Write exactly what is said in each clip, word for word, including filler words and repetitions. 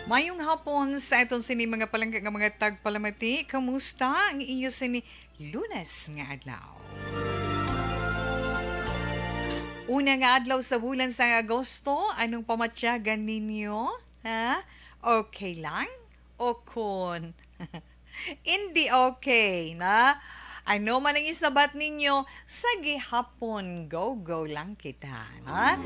Mayong hapon sa aton sini mga palangga nga mga tagpalamati. Kamusta ang inyo sini Lunes nga adlaw? Una nga adlaw sa bulan sa Agosto, anong pamatyagan ninyo? Ha? Okay lang? O kun hindi okay, na? Ano man ang isabat ninyo, sa gihapon, go-go lang kita, na?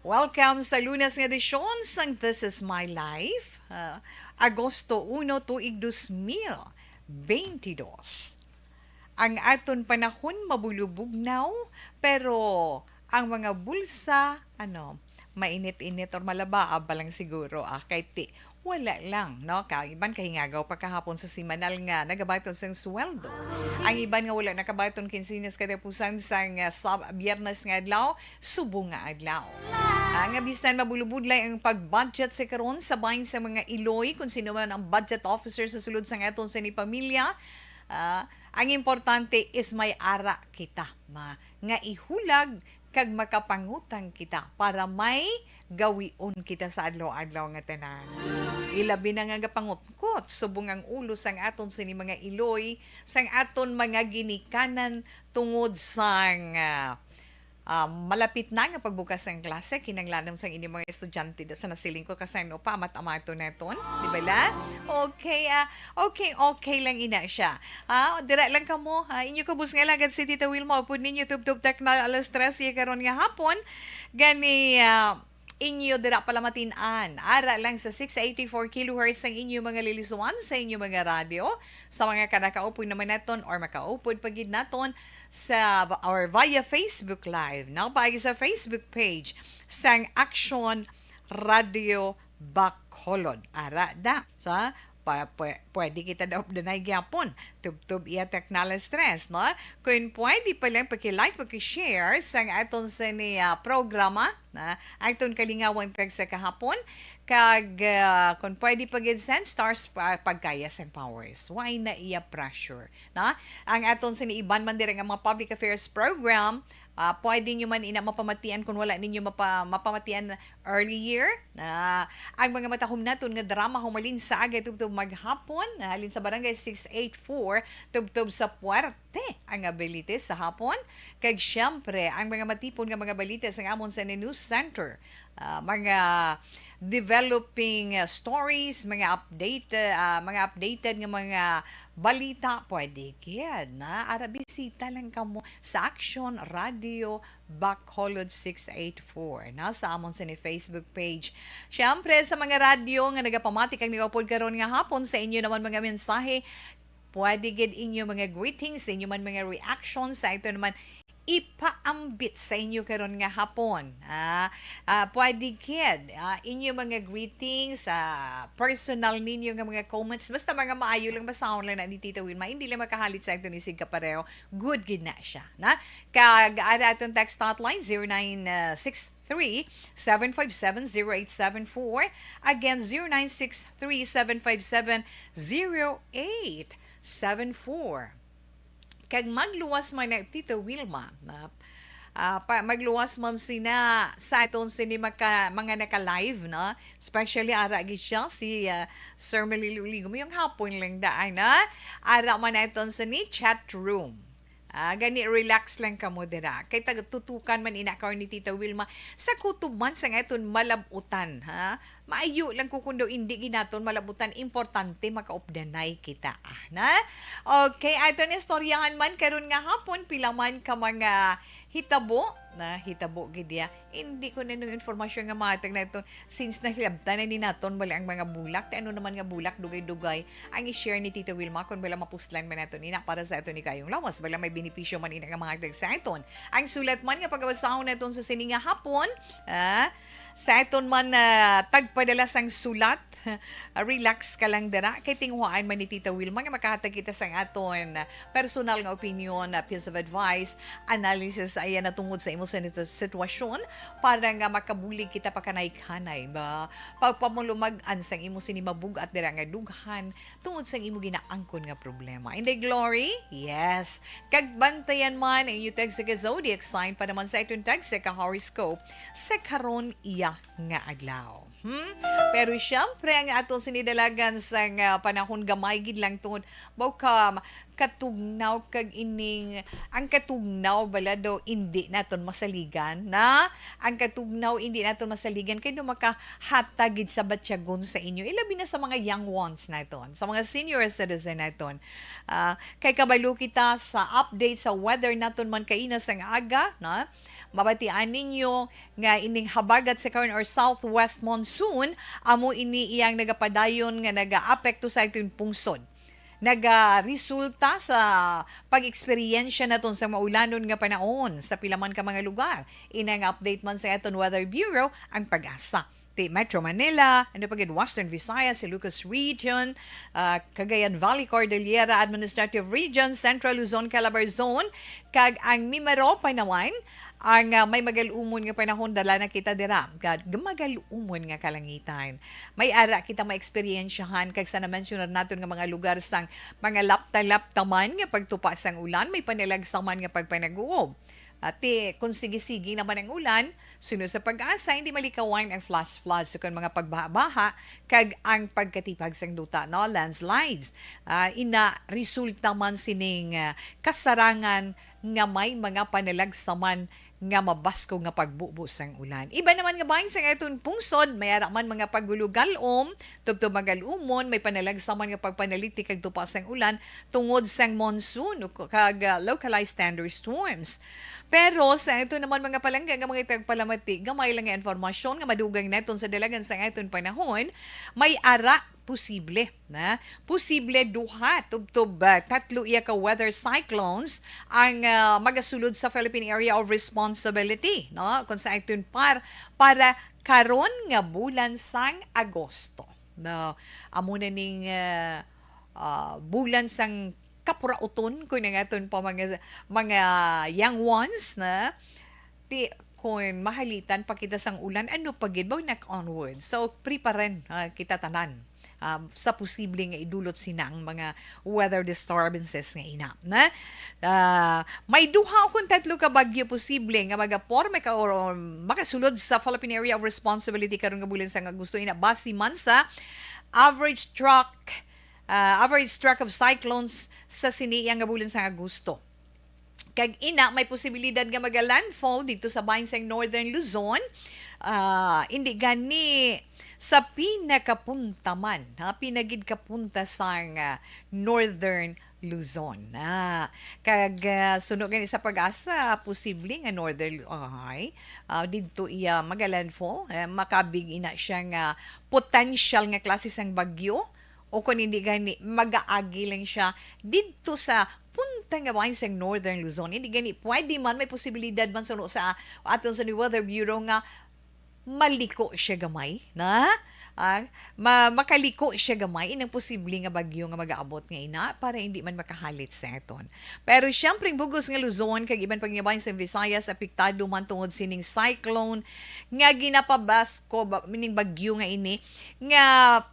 Welcome sa Lunes nga edisyon sang This Is My Life, ah, Agosto uno, tuig dos mil beintidos. Ang aton panahon mabulubugnaw, pero ang mga bulsa, ano, mainit-init or malabaab pa lang siguro, ah, kay ti-, wala lang, no? Ka-, iban kahingagaw pa kahapon sa semanal nga nagabaton sang sweldo. Ang iban nga wala nakabaton kinsinas katapusan sang, ah, sab-, Biyernes nga adlaw, subong nga adlaw. Ah, nga bisan mabulubudlay ang pag-budget sa karon sa bahin sa mga iloy, kung sino man ang budget officer sa sulod sang aton sini pamilya, ah, ang importante is may ara kita ma-, nga ihulag kag makapangutang kita para may gawion kita sa adlaw-adlaw nga tanan. Ilabi na nga gapangutkot subong ang ulo sang aton sini mga iloy, sang aton mga ginikanan tungod sang, ah, ah, malapit na nga pagbukas sang klase, kinahanglanon sang inyong mga estudyante da sa nasiling ko, kasano pa, amat-amaton naton, di ba la? Okay, ah, okay, okay lang ina siya. Ah, dira lang kamo, ah, inyo kabus nga lagad si Tita Wilma, upod ninyo tubtob takna alas tres iya karon nga hapon. Gani, ah, inyo dira palamatin-an. Ara lang sa six eighty-four kilohertz ang inyo mga liliswan sa inyo mga radyo. Sa mga kanakaupod naman naton or makaupod pa gid naton sa, or via Facebook Live, no? Paagi sa Facebook page sang Action Radio Bacolod. Ara da. Sa pa, pwe-, pwede kita daw danay gyapon. Tubtob iya technology stress, no? Kung pwede pa lang paki-like, paki-share sang aton sini, ah, programa, na aton kalingawan kag sa kahapon, kag, ah, kung pwede pa gid send stars pa, pagkaya sang powers. Why na iya pressure, na? Ang aton sini iban man dira nga mga public affairs program, ah, pwede nyo man ina mapamatian kung wala ninyo mapa-, mapamatian earlier, na ang mga matahom naton nga drama humalin sa aga tubtob maghapon, na halin sa Barangay six eight four, tubtob sa Puerte ang Abelites sa hapon. Kag siyempre, ang mga matipon nga mga balita sa amon sa News Center, ah, mga developing, ah, stories, mga update, ah, mga updated nga mga balita, pwede gid na ara bisita lang kamo sa Action Radio Bacolod six eight four, na sa amon sini Facebook page. Siyempre, sa mga radyo nga nagapamati kag nagaupod karon nga hapon, sa inyo naman mga mensahe, pwede gid inyo mga greetings, sa inyo man mga reactions, sa ito naman ipaambit sa inyo karon nga hapon. Ah, ah, pwede gid, ah, inyo mga greetings, ah, personal ninyo nga mga comments, basta mga maayo lang, basahon lang na ni Tita Wilma, hindi lang makahalit sa ito ni Sig Kapareho, good gid na siya, na? Kag ara aton text hotline, zero nine six three, seven five seven, zero eight seven four. Again, zero nine six three, seven five seven, zero eight seven four. Kag magluwas man na, Tita Wilma, na, ah, pa, magluwas man sina sa aton sini maka, mga naka-live, no? Especially ara gid siya, si, ah, Sir Melilo Ligo. Mayong hapon lang daan, na? Ara man aton sini chat room. Ah, gani, relax lang kamo dira. Kay taga-, tutukan man ina karon ni Tita Wilma sa kutob man sang aton malab-utan, ha? Maayo lang ko kung daw indi gid naton malab-utan, importante makaupdanay kita, ah, na? Okay, aton istoryahan man karon nga hapon, pila man ka mga hitabo, na hitabo gid ya. Hindi ko na nung informasyon nga matag na ito, since nahilabtan na ni naton bali ang mga bulak, ti ano naman nga bulak, dugay-dugay ang i-share ni Tita Wilma, kung wala mapuslan man naton ina para sa aton ni kayong lawas, wala may benepisyo man ina nga mga tag sa aton. Ang sulat man nga pagabasahon naton sa sini nga hapon, ah, sa aton man, ah, tagpadala sang sulat, ah, relax ka lang dira. Kay tinguhaan man ni Tita Wilma nga makahatag kita sang aton, ah, personal nga opinion, ah, piece of advice, analysis, ayan na tungod sa imo sa nito sitwasyon para nga makabulig kita pakanay-kanay ba? Pagpamulumag-an sang imo sini mabug-at dira nga dughan tungod sang imo ginaangkon nga problema. Inday Glory? Yes. Kag bantayan man ang inyo tag sa ka zodiac sign para man sa aton tag sa ka horoscope sa karon iya nga adlaw. Hmm? Pero siyempre, ang aton sinidalagan sa nga panahon gamay gid lang tungod baw ka katugnaw kag ining, ang katugnaw bala daw indi naton masaligan, na? Ang katugnaw indi naton masaligan kay daw makahatag gid sa batyagon sa inyo. Ilabi na sa mga young ones naton, sa mga senior citizen naton. Ah, kay kabalo kita sa update sa weather naton man kaina sang aga, na? Mabatian ninyo nga ining habagat sa karon or southwest monsoon, amo ini iyang nagapadayon nga nagaapekto sa aton pungsod. Nagaresulta sa pag-eksperyensya naton sa maulanon nga panahon sa pila man ka mga lugar. Inang update man sa aton Weather Bureau, ang PAGASA. Ti Metro Manila, ano pa gid, Western Visayas, Ilocos Region, ah, Cagayan Valley, Cordillera Administrative Region, Central Luzon, Calabarzon, kag ang Mimaropa naman, ang, ah, may magal-umon nga panahon, dala na kita dira. Gad-, magal-umon nga kalangitan. May ara kita maeksperiensyahan, kag sa na-mention naton nga mga lugar sang mga lapta-lapta man nga pagtupa sang ulan, may panalagsa man nga pagpanag-uob. Ati, kung sige-sige naman ang ulan, sunod sa PAGASA, hindi malikawan ang flash floods, ukon mga pagbaha-baha, kag ang pagkatipag sang duta, no, landslides. Ah, ina, resulta man sining, ah, kasarangan nga may mga panalagsaman nga mabaskog nga pagbubo sang ulan. Iban naman nga bahin sang aton pungsod, may ara man mga pagulugalom, tubtob magal-umon, may panalagsaman nga pagpanalitik kag tupa sang ulan tungod sang monsoon o kag, ah, localized thunderstorms. Pero sa aton naman mga palangga nga mga tagpalamati, gamay lang nga informasyon nga madugang naton sa dalagan sang aton panahon, may ara posible, na? Posible duha tubtob, ah, tatlo iya ka weather cyclones ang, ah, magasulod sa Philippine Area of Responsibility, no? Kung sa aton par para karon nga bulan sang Agosto. No, amo na ning, ah, ah, bulan sang kapurauton, kung ang aton pa mga, mga young ones, na? Ti, kung mahalitan pa kita sang ulan, ano pa gid ba, knock on wood. So, preparan, ah, kita tanan, um, sa posible nga idulot sina ang mga weather disturbances nga ina, na? Ah, may duha o kung tatlo ka bagyo posible nga magaporme ka or, or makasulod sa Philippine Area of Responsibility karon nga bulan sang Agosto, ina, base man sa average track, ah, average track of cyclones sa sini iya nga bulan sang Agosto. Kag ina, may posibilidad nga maga-landfall dito sa bahin sang Northern Luzon. Ah, indi gani sa pinakapunta man, ha, pinagid kapunta sang, ah, Northern Luzon. Ah, kag, ah, suno gani sa PAGASA, posible nga Northern Lu-, ay, ah, didto iya maga-landfall. Eh, makabig ina siya nga potential nga klase sang bagyo, o kung hindi gani, mag-aagi lang siya didto sa punta nga bahin sang Northern Luzon. Hindi gani, pwede man, may posibilidad man suno sa aton sa Weather Bureau nga maliko siya gamay, na? Ah, ma-, makaliko siya gamay, inang posible nga bagyo nga mag-aabot nga ina, para hindi man makahalit sa aton. Pero siyempre, ang bugos nga Luzon, kag iban pang bahin sa Visayas, apektado man tungod sining cyclone nga ginapabasko, ba, meaning bagyo nga ini, nga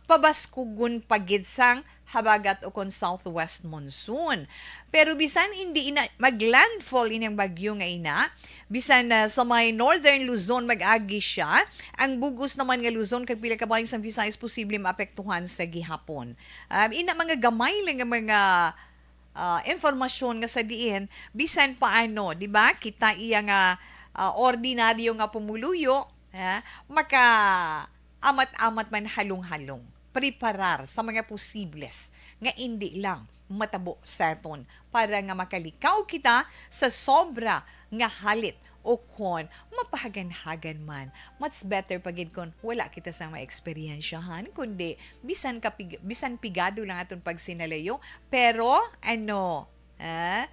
pabaskugon pa gid sang habagat ukon southwest monsoon. Pero bisan hindi ina mag-landfall ining bagyo nga ina, bisan na sa may Northern Luzon mag-agi siya, ang bugos naman nga Luzon kag pila ka bahin sang Visayas posible maapektuhan sa gihapon. Ah, ina mga gamay lang nga mga, ah, informasyon nga sa diin, bisan paano, di ba? Kita iya nga, ah, ordinaryo nga pumuluyo, ah, maka amat-amat man halong-halong, preparar sa mga posibles nga indi lang matabo sa aton para nga makalikaw kita sa sobra nga halit o kon mapahagan-hagan man. Much better pa gid kon wala kita sang maeksperiensyahan, kundi bisan kapig-, bisan pigado lang aton pagsinalayo, pero ano, ah,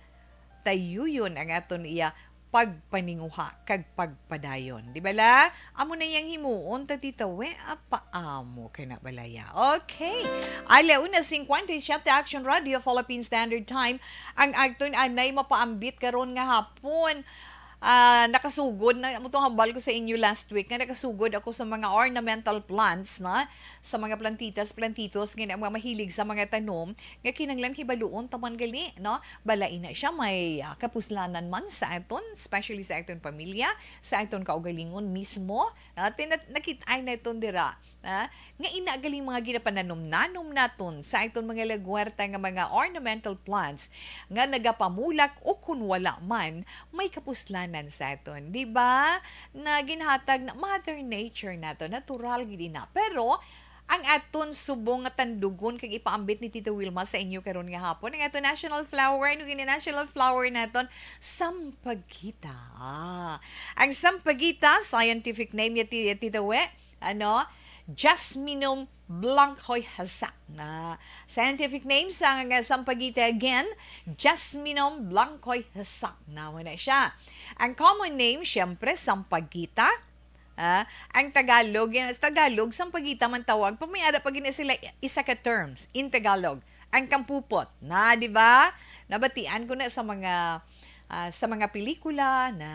tayuyon ang aton iya pagpaninguha kag pagpadayon. Di bala? Amo na yang himuon ta, Tita We, apa amo ka na balaya. Okay. Ala una cincuenta y siete, Action Radio, Philippine Standard Time. Ang aton anay mapaambit karon nga hapon. Ah, nakasugod na, amo tong hambal ko sa inyo last week, nga nakasugod ako sa mga ornamental plants, na, sa mga plantitas, plantitos, nga mga mahilig sa mga tanom, nga kinahanglan hibaluon ta man gali, no? Balain na siya, may, ah, kapuslanan man sa aton, especially sa aton pamilya, sa aton kaugalingon mismo. Ah, tina-, nakit-, ay na iton dira. Ah, nga ina galing mga ginapananom-nanom naton sa aton mga lagwarta nga mga ornamental plants nga nagapamulak o kun wala man, may kapuslanan sa aton. Di ba? Na ginhatag na Mother Nature nato, natural gid na. Pero ang aton subong nga tandugon kag ipaambit ni Tita Wilma sa inyo karon nga hapon, ang aton national flower, ano gini national flower naton? Sampaguita. Ah, ang sampaguita, scientific name niya, Ti-, Tita We, ano? Jasminum blancoi Hassan. Na scientific name sang, uh, sampaguita again, Jasminum blancoi Hassan. Na, wala siya. Ang common name, syempre, sampaguita. Ah, ang Tagalog, yan, sa Tagalog, sampaguita man tawag. Pag may ara pa gina sila, isa ka terms in Tagalog. Ang kampupot. Na, di ba? Nabatian ko na sa mga, ah, sa mga pelikula na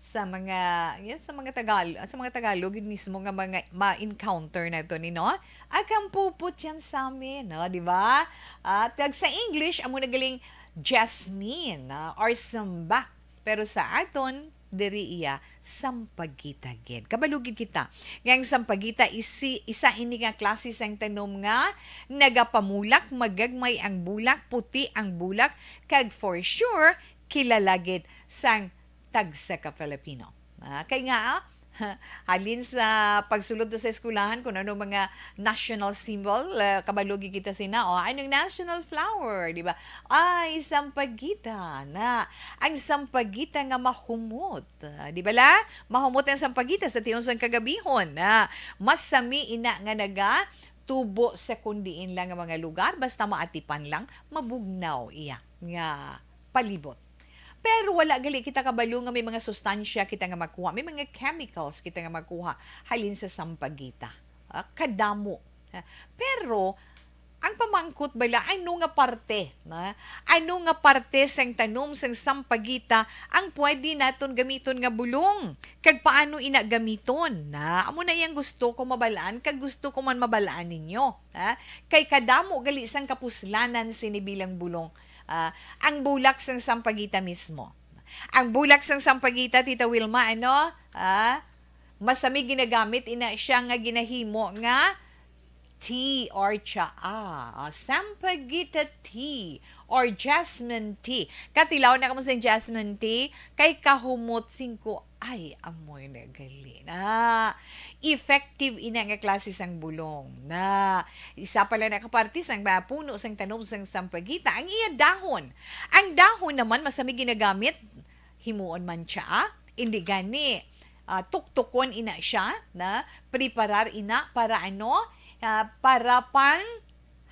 sa mga, yan, sa mga Tagal-, sa mga Tagalog, yun mismo nga mga ma-encounter na to ni, no? Ang kampupot yan sa amin, no? Di ba? At kag sa English, amo na galing jasmine, ah, or samba. Pero sa aton, diri iya, sampaguita gid. Kabalo gid kita nga ang sampaguita isi-, isa ini nga klase sang tanom nga nagapamulak, magagmay ang bulak, puti ang bulak, kag for sure, kilala gid sang tagsa ka Filipino. Ah, kay nga, ah, halin sa pagsulod sa eskwelahan, kung ano mga national symbol, ah, kabalo gid kita sina, o, anong national flower, di ba? Ay, sampaguita na. Ang sampaguita nga mahumot. Ah, di bala? Mahumot ang sampaguita sa tion sang kagabihon. Ah, masami ina nga naga tubo sa kundiin lang nga mga lugar, basta maatipan lang, mabugnaw iya nga palibot. Pero wala gali kita kabalo nga may mga sustansya kita nga makuha, may mga chemicals kita nga makuha halin sa sampaguita. Ah, kadamo. Ah, pero ang pamangkot bala, ano nga parte, na? Ano nga parte sang tanom sang sampaguita ang pwede naton gamiton nga bulong? Kag paano ina gamiton? Na, amo na yang gusto ko mabalaan, kag gusto ko man mabalaan ninyo, ha? Kay kadamo gali sang kapuslanan sini bilang bulong, ah, ang bulak sang sampaguita mismo. Ang bulak sang sampaguita, Tita Wilma, ano? Ah, masami ginagamit ina siya nga ginahimo nga tea or tsaa. Ah, sampaguita tea or jasmine tea. Katilaw na kamo sa jasmine tea, kay kahumot singko. Ay, amoy na gali na. Effective ina nga klase sang bulong na isa pala na ka parte sang mga puno sang tanom sang sampaguita, ang iya dahon. Ang dahon naman masami ginagamit, himuon man siya, indi gani, ah, tuktukon ina siya, na preparar ina para ano, ah, para pang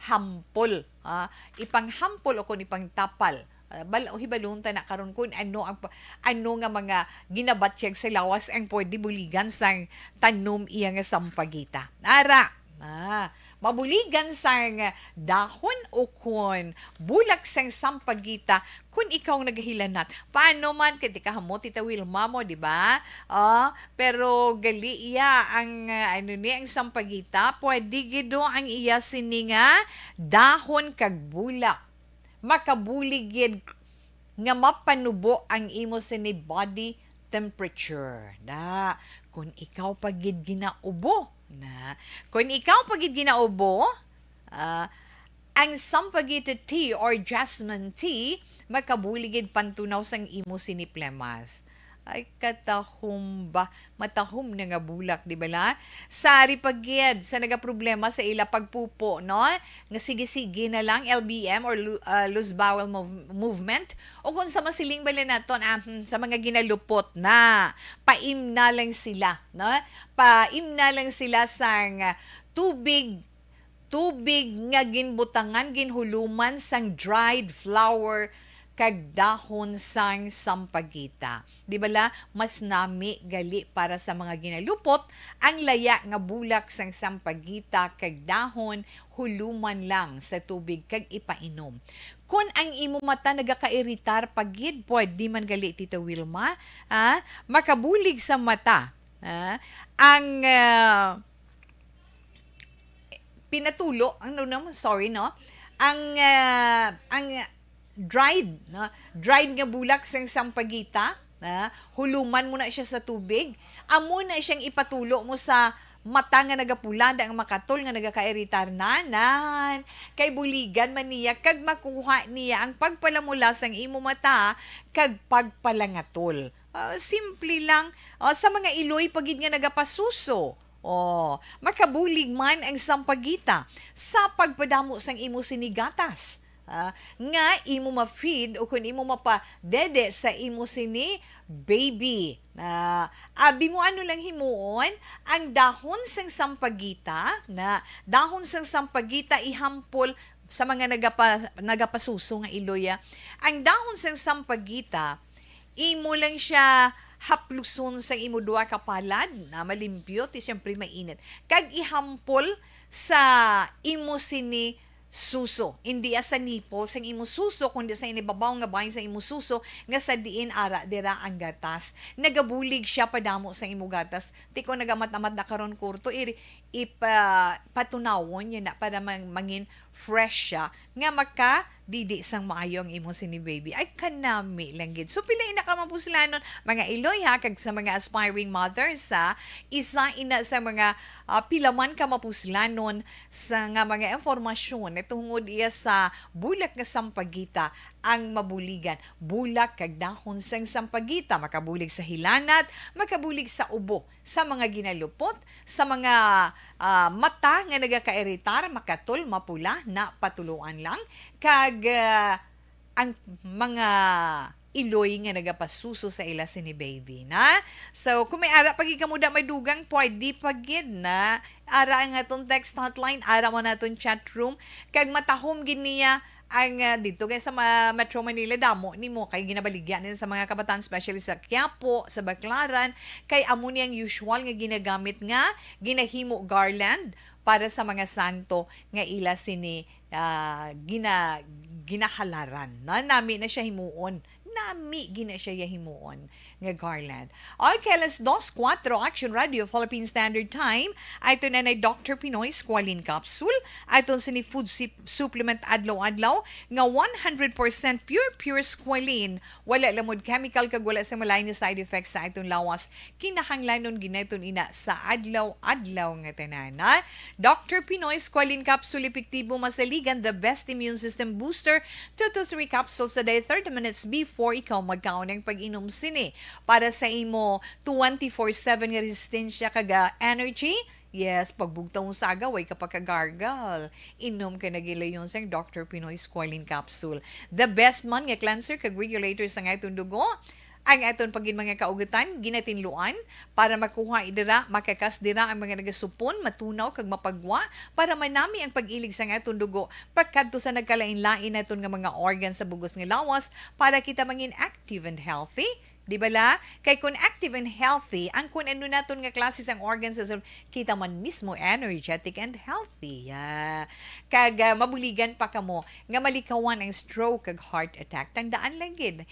hampol, ah, ipanghampol o kon ipangtapal. Ah, bal-, hibalon ta na karon kung ano ang pa-, ano nga mga ginabatyag sa lawas ang pwede buligan sang tanom iya nga sampaguita. Ara, ah, mabuligan sang dahon o kon bulak sang sampaguita kung ikaw nagahilanat. Paano man, kay di ka hamot, Tita Wilma mo, di ba? Ah, pero gali iya ang, ah, ano ni, ang sampaguita, pwede gid do ang iya sini nga dahon kag bulak. Makabulig gid nga mapanubo ang imo sini body temperature. Na, kung ikaw pa gid ginaubo, na, kung ikaw pa gid ginaubo, ah, ang sampaguita tea or jasmine tea, makabulig gid pantunaw sang imo sini plemas. Ay, katahom ba? Matahom na nga bulak, di bala? Sari pa gid sa nagaproblema sa ila pagpupo, no? Nga sige-sige na lang, L B M or lu-, ah, loose bowel mov-, movement. O kung sa masiling bala naton, ah, hmm, sa mga ginalupot na, paimna lang sila, no? Paimna lang sila sang tubig, tubig nga ginbutangan, ginhuluman sang dried flour kag dahon sang sampagita. Di bala, mas nami gali para sa mga ginalupot ang laya nga bulak sang sampagita kag dahon, huluman lang sa tubig kag ipainom. Kon ang imo mata nagakairitar pa gid, pwede man gali, Tita Wilma, ah, makabulig sa mata, ah, ang, ah, pinatulo, ang, no, no, sorry, no? Ang, ah, ang dried, no? Dried nga bulak sang sampagita, ah, huluman mo na siya sa tubig. Amo na siyang ipatulo mo sa mata nga nagapula, da ang makatol nga nagakairitar na, nan. Kay buligan man niya kag makuha niya ang pagpalamula sang imo mata kag pagpalangatol. Ah, simple lang. Ah, sa mga iloy pa gid nga nagapasuso, oh, makabulig man ang sampagita sa pagpadamo sang imo sini gatas, ah, nga imo ma-feed o kun imo mapadede sa imo sini baby. Ah, abi mo ano lang himuon, ang dahon sang sampagita, na dahon sang sampagita ihampol sa mga nagapa-, nagapasuso nga iloy, ah. Ang dahon sang sampagita, imo lang siya hapluson sa imo duha ka palad na malimpyo, ti siyempre mainit. Kag ihampol sa imo sini suso. Hindi sa nipple sang imo suso, kundi sa inibabaw nga bahin sa imo suso, nga sa diin ara dira ang gatas. Nagabulig siya padamo sa imo gatas. Ti kon nagamat-amat na karon kurto, i-, ipa-, patunawon niya na para mang-, mangin fresh siya, nga makadidi sang maayo ang imo sini baby. Ay, kanami lang gid. So, pila ina ka mapuslanon, mga iloy ha, kag sa mga aspiring mothers ha, isa ina sa mga, ah, pila man ka mapuslanon sa nga mga impormasyon na tungod iya sa bulak nga sampagita ang mabuligan. Bulak kag dahon sang sampagita makabulig sa hilanat, makabulig sa ubo, sa mga ginalupot, sa mga, ah, mata nga nagakairitar, makatol, mapula, na patuloan lang, kag, ah, ang mga iloy nga nagapasuso sa ila sini baby, na? So, kung may ara pa gid kamo da may dugang, pwede pa gid na. Ara ang aton text hotline, ara man aton chat room, kag matahom gid niya ang, ah, dito kay sa ma-, Metro Manila, damo nimo kay ginabaligya nila sa mga kabataan, especially sa Quiapo, sa Baclaran, kay amo ni ang usual nga ginagamit nga ginahimo garland para sa mga santo nga ila sini, ah, gina-, ginahalaran. Na, nami na siya himuon. Nami gina siya ya himuon nga garland. Okay, alas dos kuwatro, Action Radio, Philippine Standard Time. Ato na na Doctor Pinoy Squalene Capsule. Aton sini food sip-, supplement adlaw-adlaw nga one hundred percent pure, pure squalene. Wala lamod chemical kag wala sa malain nga side effects sa aton lawas. Kinahanglanon ginaton ina sa adlaw-adlaw nga tanan, ha? Doctor Pinoy Squalene Capsule, epektibo masaligan, the best immune system booster. Two to three capsules a day, thirty minutes before ikaw magkaon. Ang pag-inom sini para sa imo twenty-four seven nga resistensya kag, ah, energy. Yes, pagbugtaw mo sa aga, way ka pagka-gargle. Inom ka na gilayon sang Doctor Pinoy Squalene Capsule. The best man nga cleanser kag regulator sa atong dugo. Ang aton pa gid mga kaugutan, ginatinluan, para makuha dira, makakas dira ang mga nagasupon, matunaw kag mapagwa, para manami ang pag-ilig sa aton dugo, pakadto sa nagkalain-lain naton nga mga organ sa bug-os nga lawas, para kita mangin active and healthy. Di bala? Kay kun active and healthy, ang kun ano naton nga klase sang organs sa sul-, kita man mismo energetic and healthy. Yeah. Kag, ah, mabuligan pa kamo nga malikawan ang stroke kag heart attack. Tandaan lang gid,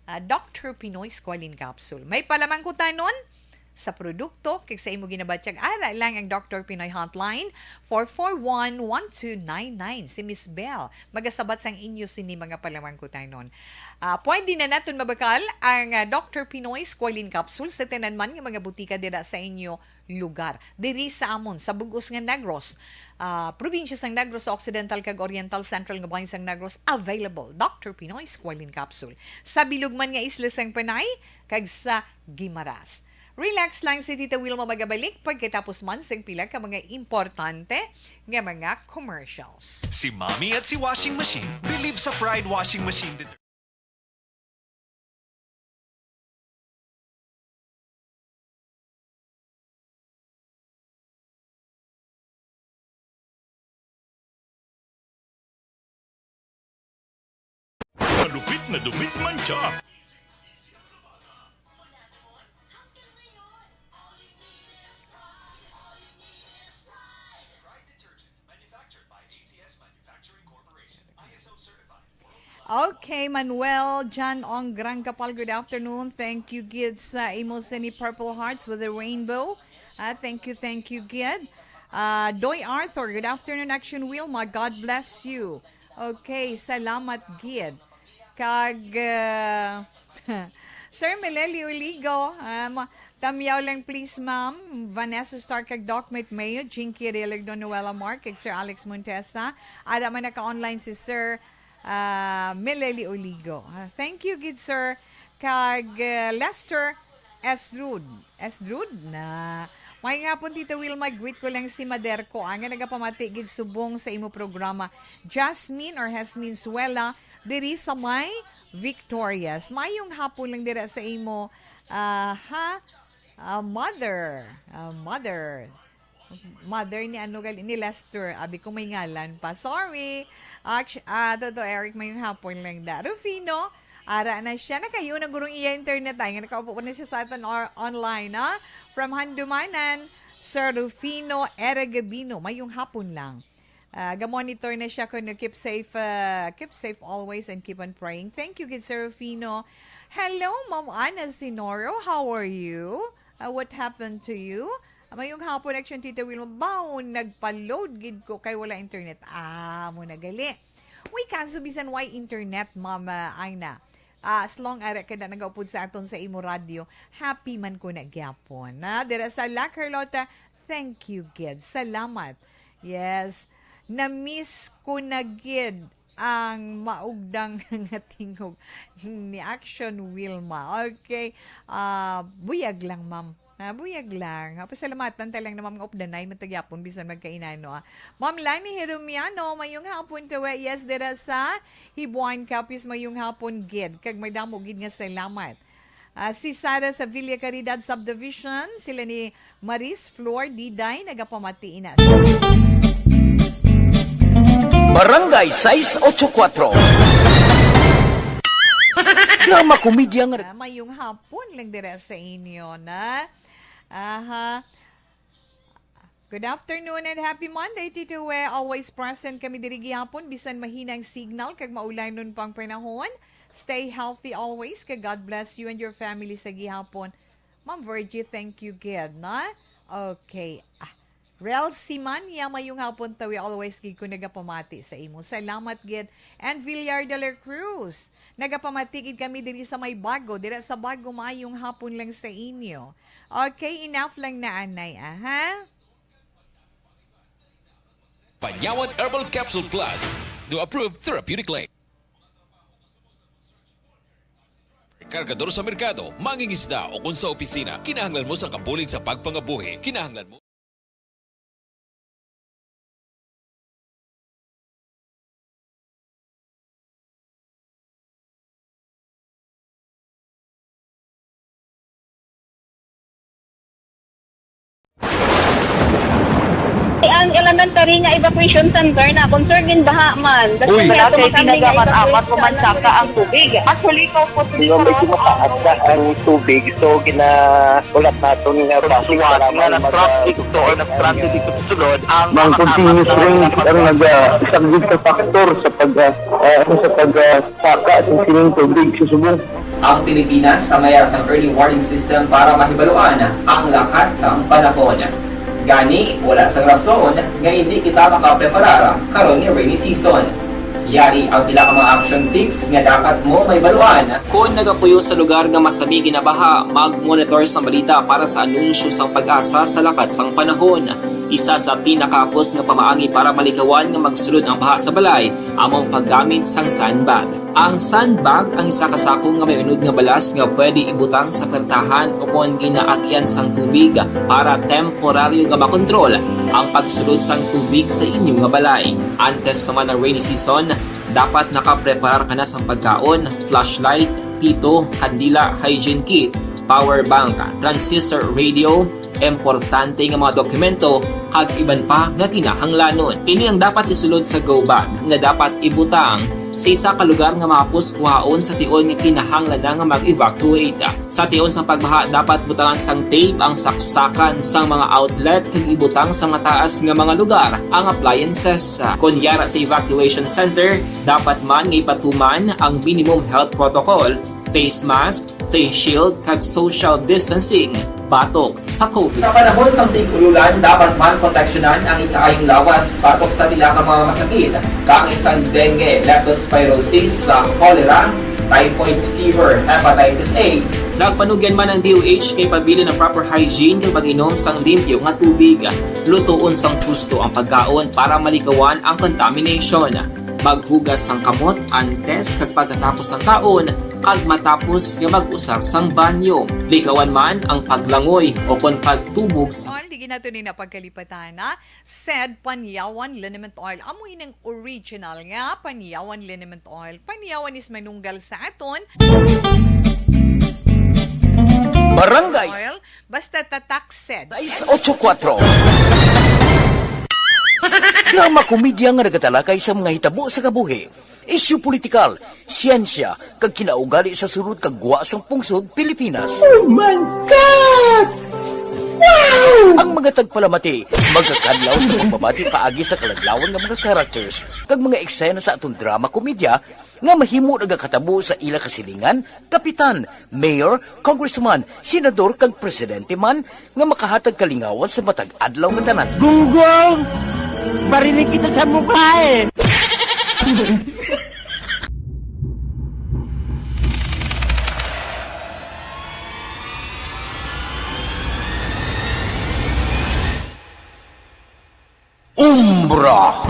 ah, Doctor Pinoy Squalene Capsule. May palamangkutanon sa produkto kag sa imo ginabatyag, ara lang ang Doctor Pinoy Hotline, four four one, one two nine nine. Si Miss Bell magasabat sang inyo sini mga palamangkutanon. Ah, pwede na naton mabakal ang, ah, Doctor Pinoy Squalene Capsule sa tanan man nga mga butika dira sa inyo lugar. Diri sa amon, sa bug-os nga Negros, ah, probinsya sang Negros Occidental kag Oriental, Central nga bahin sang Negros, available Doctor Pinoy Squalene Capsule. Sa bilog man nga isla sang Panay, kag sa Guimaras. Relax lang si Tita Wilma, magabalik pagkatapos man sang pila ka mga importante nga mga commercials. Si Mommy at si Washing Machine believe sa Pride Washing Machine Detergent. Malupit Nadumit man siya. Okay, Manuel, John Ong Grangkapal, good afternoon. Thank you, gid, sa imo sini Purple Hearts with the Rainbow. Ah, thank you, thank you, gid. Ah, Doy Arthur, good afternoon, Action Wilma. God bless you. Okay, salamat, gid. Kag, ah, Sir Meleli Uligo, ah, ma- tamyaw lang, please, ma'am. Vanessa Stark kag Doc Mate Mayo, Jinky Religno, Noela Mark, kag Sir Alex Montesa. Ada man naka-online si Sir ah, Meleli Uligo. Ah, thank you, gid, sir. Kag, ah, Lester Esrud. Esrud na. Mayong hapon, Tita Wilma. Greet ko lang si Maderco, ah, nga nagapamati gid subong sa imo programa. Jasmine or Jasmine Suela, diri sa may Victorias. Mayong hapon lang dira sa imo, ah, ha? Ah, mother. Ah, mother. Mother ni ano gali, ni Lester. Abi ko may ngalan pa. Sorry. Actu-, ah, Toto Eric, mayong hapon lang da. Rufino, ara na siya. Nakayo na gurong iya internet ay. Nga nakaupo pa na siya sa aton or-, online, ha? From Handumanan, Sir Rufino Eragabino. Mayong hapon lang. Ah, ga-monitor na siya kuno. Keep safe, ah, keep safe always and keep on praying. Thank you, gid, Sir Rufino. Hello, Ma'am Ana Sinoro. How are you? Ah, what happened to you? Mayong hapon, Action Tita Wilma. Baon, nagpa-load gid ko kay wala internet. Ah, mo na gali. Uy, kaso bisan way internet, Ma'am, ah, Aina. Ah, as long ara ka na nagaupod sa aton sa imo radyo, happy man ko na gyapon. Na, dira sa La Carlota, thank you, gid. Salamat. Yes. Na-miss ko na gid ang maugdang nga tingog ni Action Wilma. Okay. Ah, buyag lang, ma'am. Ah, buyag lang. Ah, pasalamatan ta lang na, ma'am, nga updanay man ta gyapon bisan magkainano, ah. Ma'am Lani Herumiano, mayong hapon to, eh. Yes, dira sa Hibuan Capiz, mayong hapon gid. Kag madamo gid nga salamat. Ah, si Sara sa Villa Caridad Subdivision, sila ni Maris Flor Diday nagapamati ina. Barangay sais ocho kuatro. Drama komedya nga Ah, mayong hapon lang dira sa inyo na. Aha. Good afternoon and happy Monday, Tito We. Always present kami diri gihapon, bisan mahina ang signal kag maulanon pang panahon. Stay healthy always, kag God bless you and your family sa gihapon. Ma'am Virgie, thank you gid, na? Okay. Ah, Rel Simania, mayong hapon, Tawi. Always gid ko nagapamati sa imo. Salamat gid. And Villar de la Cruz, nagapamati gid kami diri sa may Bago. Dira sa Bago, mayong hapon lang sa inyo. Okay, enough lang na, anay, aha. Panyawan Herbal Capsule Plus, new approved therapeutic lake. Kargador sa merkado, mangingisda o kung sa opisina, kinahanglan mo sang kabulig sa pagpangabuhi. Kinahanglan mo Ang elementary nga evacuation center na concern in baha man. Uy! Wala kay ginagamit-amat ko man saka ang tubig. Actually, ko po. Di ba, medyo mataas na ang tubig, so ginahulat naton nga traffic para nga mag- traffic to or nag-traffic dito sa sulod ang mga continuous rain ang nag-, ah, isang big factor sa pag, ah, ah, sa pag, ah, saka sa sining tubig sa subong. Ang Pilipinas sa mayara sang early warning system para mahibaluan ang lakat sang panahon. Gani, wala sang rason nga indi kita makapreparar karon nga rainy season. Yari ang pila ka mga action tips nga dapat mo mahibaluan. Kon nagapuyo sa lugar nga masami ginabaha, mag-monitor sang balita para sa anunsyo sang PAGASA sa lakat sang panahon. Isa sa pinakahapos nga pamaagi para malikawan nga magsulod ang baha sa balay amo ang paggamit sang sandbag. Ang sandbag ang isa ka sako nga may unod nga balas nga pwede ibutang sa pertahan ukon ginaagian sang tubig para temporaryo nga makontrol ang pagsulod sang tubig sa inyo nga balay. Antes pa man ang rainy season, dapat nakapreparar ka na sang pagkaon, flashlight, pito, kandila, hygiene kit, power bank, transistor radio, importante nga mga dokumento, kag iban pa nga kinahanglanon. Ini ang dapat isulod sa go bag nga dapat ibutang Sa isa ka lugar nga mahapos kuhaon sa tion nga kinahanglan na nga mag-evacuate. Sa tion sang pagbaha, dapat butangan sang tape ang saksakan sang mga outlet kag ibutang sa mataas nga mga lugar ang appliances. Kon yara sa evacuation center, dapat man nga ipatuman ang minimum health protocol, face mask, face shield, kag social distancing batok sa COVID. Sa panahon sang tig-ululan, dapat man proteksyonan ang ikaayong lawas batok sa pila ka mga masakit, kaangay sang dengue, leptospirosis, sa cholera, typhoid fever, hepatitis A. Nagpanugyan man ang D O H nga ipabilin ang proper hygiene kag pag-inom sang limpyo nga tubig. Lutoon sang husto ang pagkaon para malikawan ang contamination. Maghugas sang kamot antes kag pagkatapos sang kaon, kag matapos nga mag-usar sang banyo. Likawan man ang paglangoy o kon pagtubog sa Oil, di ginato ni na pagkalipatan, ha? Said Panyawan Liniment Oil. Amo ining original nga Panyawan Liniment Oil. Panyawan is manunggal sa aton Barangay Oil. Basta tatak said. Sais ocho kuatro. Drama komedya nga nagatalakay sa mga hitabo sa kabuhi, isyu politikal, siyensya, kag kinaugali sa sulod kag gwa sang pungsod Pilipinas. Oh my God! Wow! Ang mga tagpalamati magakadlaw sa pagbabati paagi sa kaladlawan nga mga characters kag mga eksena sa aton drama komedya nga mahimo nagakatabo sa ila kasilingan, kapitan, mayor, congressman, senador, kag presidente man nga makahatag kalingawan sa matag adlaw nga tanan. Gunggong! Barinig kita sa mukha eh! Umbra.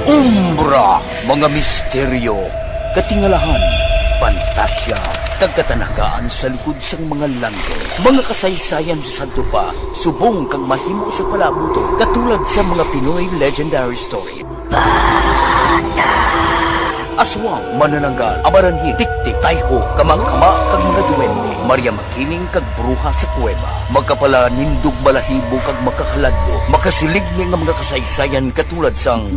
Umbra, mga misteryo, katingalahan, pantasya, kag katanagaan sa likod sang mga langit. Mga kasaysayan sa sadto pa, subong kag mahimo sa palabuton, katulad sa mga Pinoy legendary story. Aswang, manananggal, amaranhil, tiktik, tayho, kamangkama, kag mga duwende, Maria Makiling, kag bruha sa kuweba. Makapalanindog balahibo kag makakaladlo, makasiligni nga mga kasaysayan katulad sang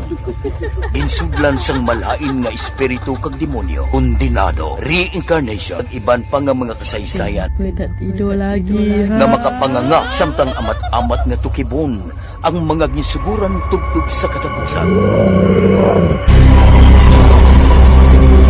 ginsudlan sang malain nga espiritu kag demonyo, kondenado, reincarnation, kag iban pa nga mga kasaysayan Pwede tido lagi, ha? nga makapanganga samtang amat-amat nga tukibon ang mga ginsuguran tubtob sa katapusan.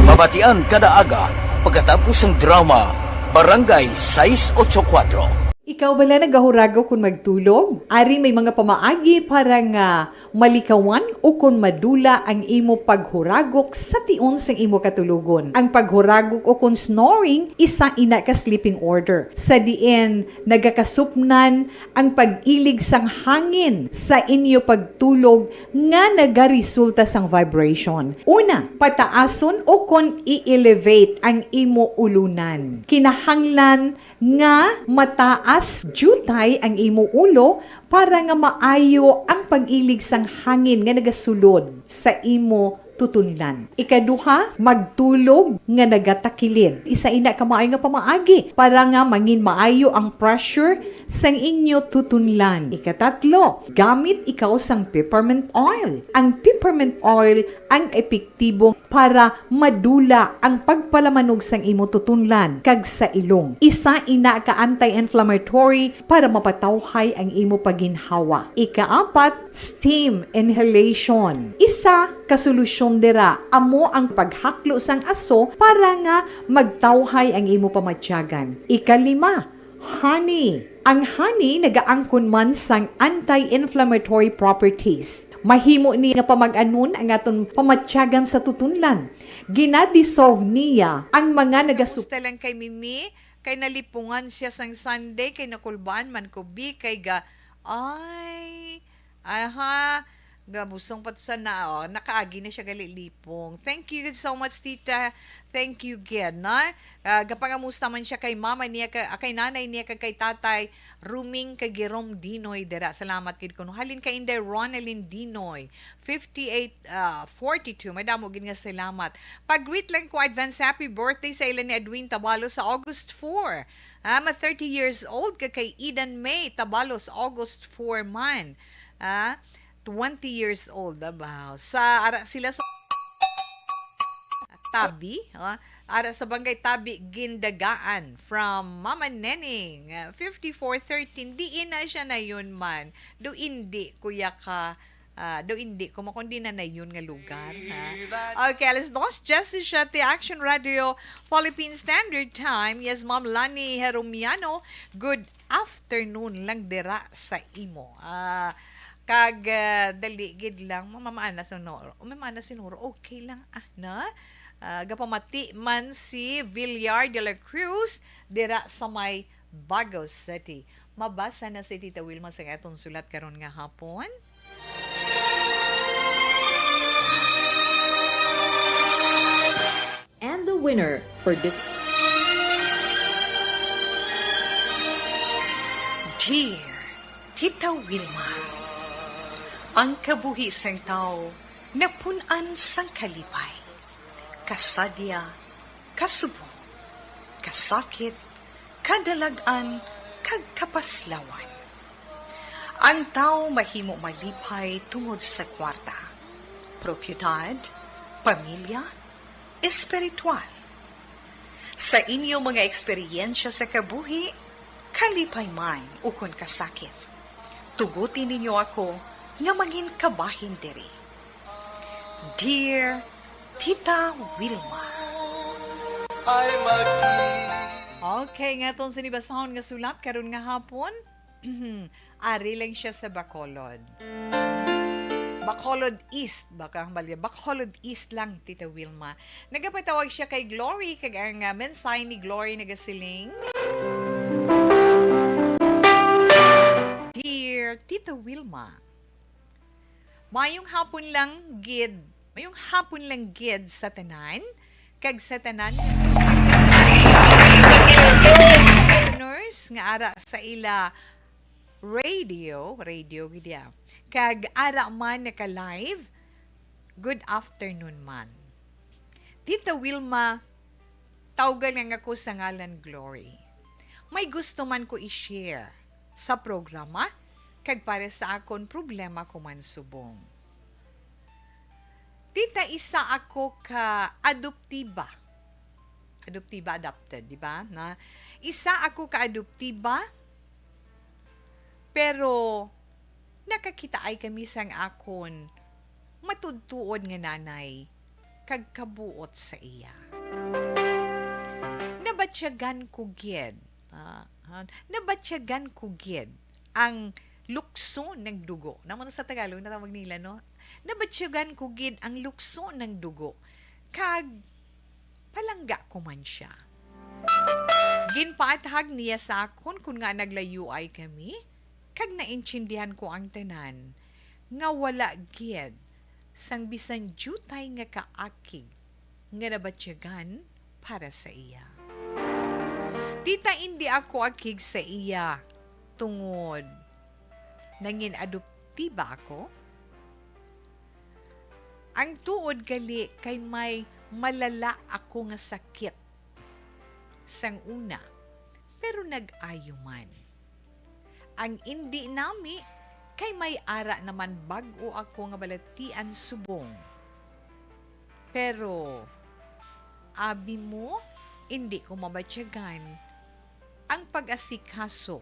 Mabatian kada aga pagkatapos sang drama Barangay Sais Ocho Kuatro. Ikaw bala nagahuragok kon magtulog? Ari may mga pamaagi para nga malikawan o kon madula ang imo paghuragok sa tion sang imo katulogon. Ang paghuragok o kon snoring, isa ina ka sleeping order, sa diin nagakasupnan ang pag-ilig sang hangin sa inyo pagtulog nga nagaresulta sang vibration. Una, pataason o kon i-elevate ang imo ulunan. Kinahanglan nga mataas diutay ang imo ulo para nga maayo ang pag-ilig sang hangin nga nagasulod sa imo tutunlan. Ikaduha, magtulog nga nagatakilid. Isa ina ka maayo nga pamaagi para nga mangin maayo ang pressure sang inyo tutunlan. Ikatatlo, gamit ikaw sang peppermint oil. Ang peppermint oil ang epektibo para madula ang pagpalamanog sang imo tutunlan kag sa ilong. Isa ina ka anti-inflammatory para mapatawhay ang imo paginhawa. Ikaapat, steam inhalation. Isa ka solusyon dira amo ang paghaklo sang aso para nga magtawhay ang imo pamatyagan. Ikalima, honey. Ang honey nagaangkon man sang anti-inflammatory properties. Mahimo ni nga pamag-anon ang aton pamatyagan sa tutunlan. Gina-dissolve niya ang mga nagasu- Kamusta lang kay Mimi? Kay nalipungan siya sang Sunday, kay nakulbaan man ko, bi, kay ga-, ay, aha, gabusong pa to sa na, oh, nakaagi na siya gali lipong. Thank you so much, tita. Thank you, gid, no? Ah, gapangamusta man siya kay mama niya, kay, ah, kay nanay niya, kag kay tatay, Ruming kag Jerome Dinoy dira. Salamat gid kuno. Halin kay Inday Ronalyn Dinoy, fifty-eight, ah, forty-two. Madamo gid nga salamat. Pag-greet lang ko, advance happy birthday sa ila ni Edwin Tabalos sa August four. Ah, ma thirty years old ka kay Eden May Tabalos, August four man. Ah, Twenty years old, abaw. Sa, ara sila sa Tabi, ah, ara sa Barangay Tabi, Gindagaan, from Mama Neneng, ah, fifty-four thirteen. Diin na siya na yun man. Do indi, kuya ka, ah, do indi, kuma kundi na na yun nga lugar, ha? Okay, alas dos diyesisiyete, Action Radio, Philippine Standard Time. Yes, Ma'am Lani Heromiano, good afternoon lang dira sa imo. Ah, kag, ah, dali gid lang, mamamaana sa noro. O, mamamaana si noro, okay lang, ah, na? Ah, gapamati man si Villar de la Cruz dira sa may Bago City. Mabasa na si Tita Wilma sa atong sulat karon nga hapon. And the winner for this Dear Tita Wilma, ang kabuhi sang tawo napun-an sang kalipay, kasadya, kasubong, kasakit, kadalag-an, kag kapaslawan. Ang tawo mahimo malipay tungod sa kwarta, propiedad, pamilya, espiritual. Sa inyo mga eksperyensya sa kabuhi, kalipay man ukon kasakit, tuguti ninyo ako nga mangin kabahin diri. Dear Tita Wilma. Okay, nga aton sini basahon nga sulat karon nga hapon. Ari lang siya sa Bacolod. Bacolod East, baka ang balya. Bacolod East lang, Tita Wilma. Nagapatawag siya kay Glory, kag ang, ah, mensahe ni Glory nagasiling, Dear Tita Wilma, mayong hapon lang gid. Mayong hapon lang gid sa tanan, kag sa tanan listeners nga ara sa ila radio, radio gid ya. Kag ara man naka-live, good afternoon man. Tita Wilma, tawgan lang ako sa ngalan Glory. May gusto man ko i-share sa programa, kag para sa akon problema ko man subong. Tita, isa ako ka adoptiba. Adoptiba, adopted, di ba? Na, isa ako ka adoptiba, pero nakakitaay kami sang akon matuod-tuod nga nanay kag kabuot sa iya. Nabatyagan ko gid, ah, ah, nabatyagan ko gid ang lukso ng dugo. Namo na sa Tagalog, natawag nila, no? Nabatyagan ko gid ang lukso ng dugo, kag palangga ko man siya. Ginpaathag niya sa akon kon nga naglayuay kami, kag naintindihan ko ang tanan, nga wala gid sang bisan diutay nga kaakig nga nabatyagan para sa iya. Tita, indi ako akig sa iya tungod nangin-adoptiba ako. Ang tuod gali kay may malala ako nga sakit sang una, pero nag-ayo man. Ang indi nami kay may ara naman bag-o ako nga balatian subong. Pero, abi mo, indi ko mabatyagan ang pag-asikaso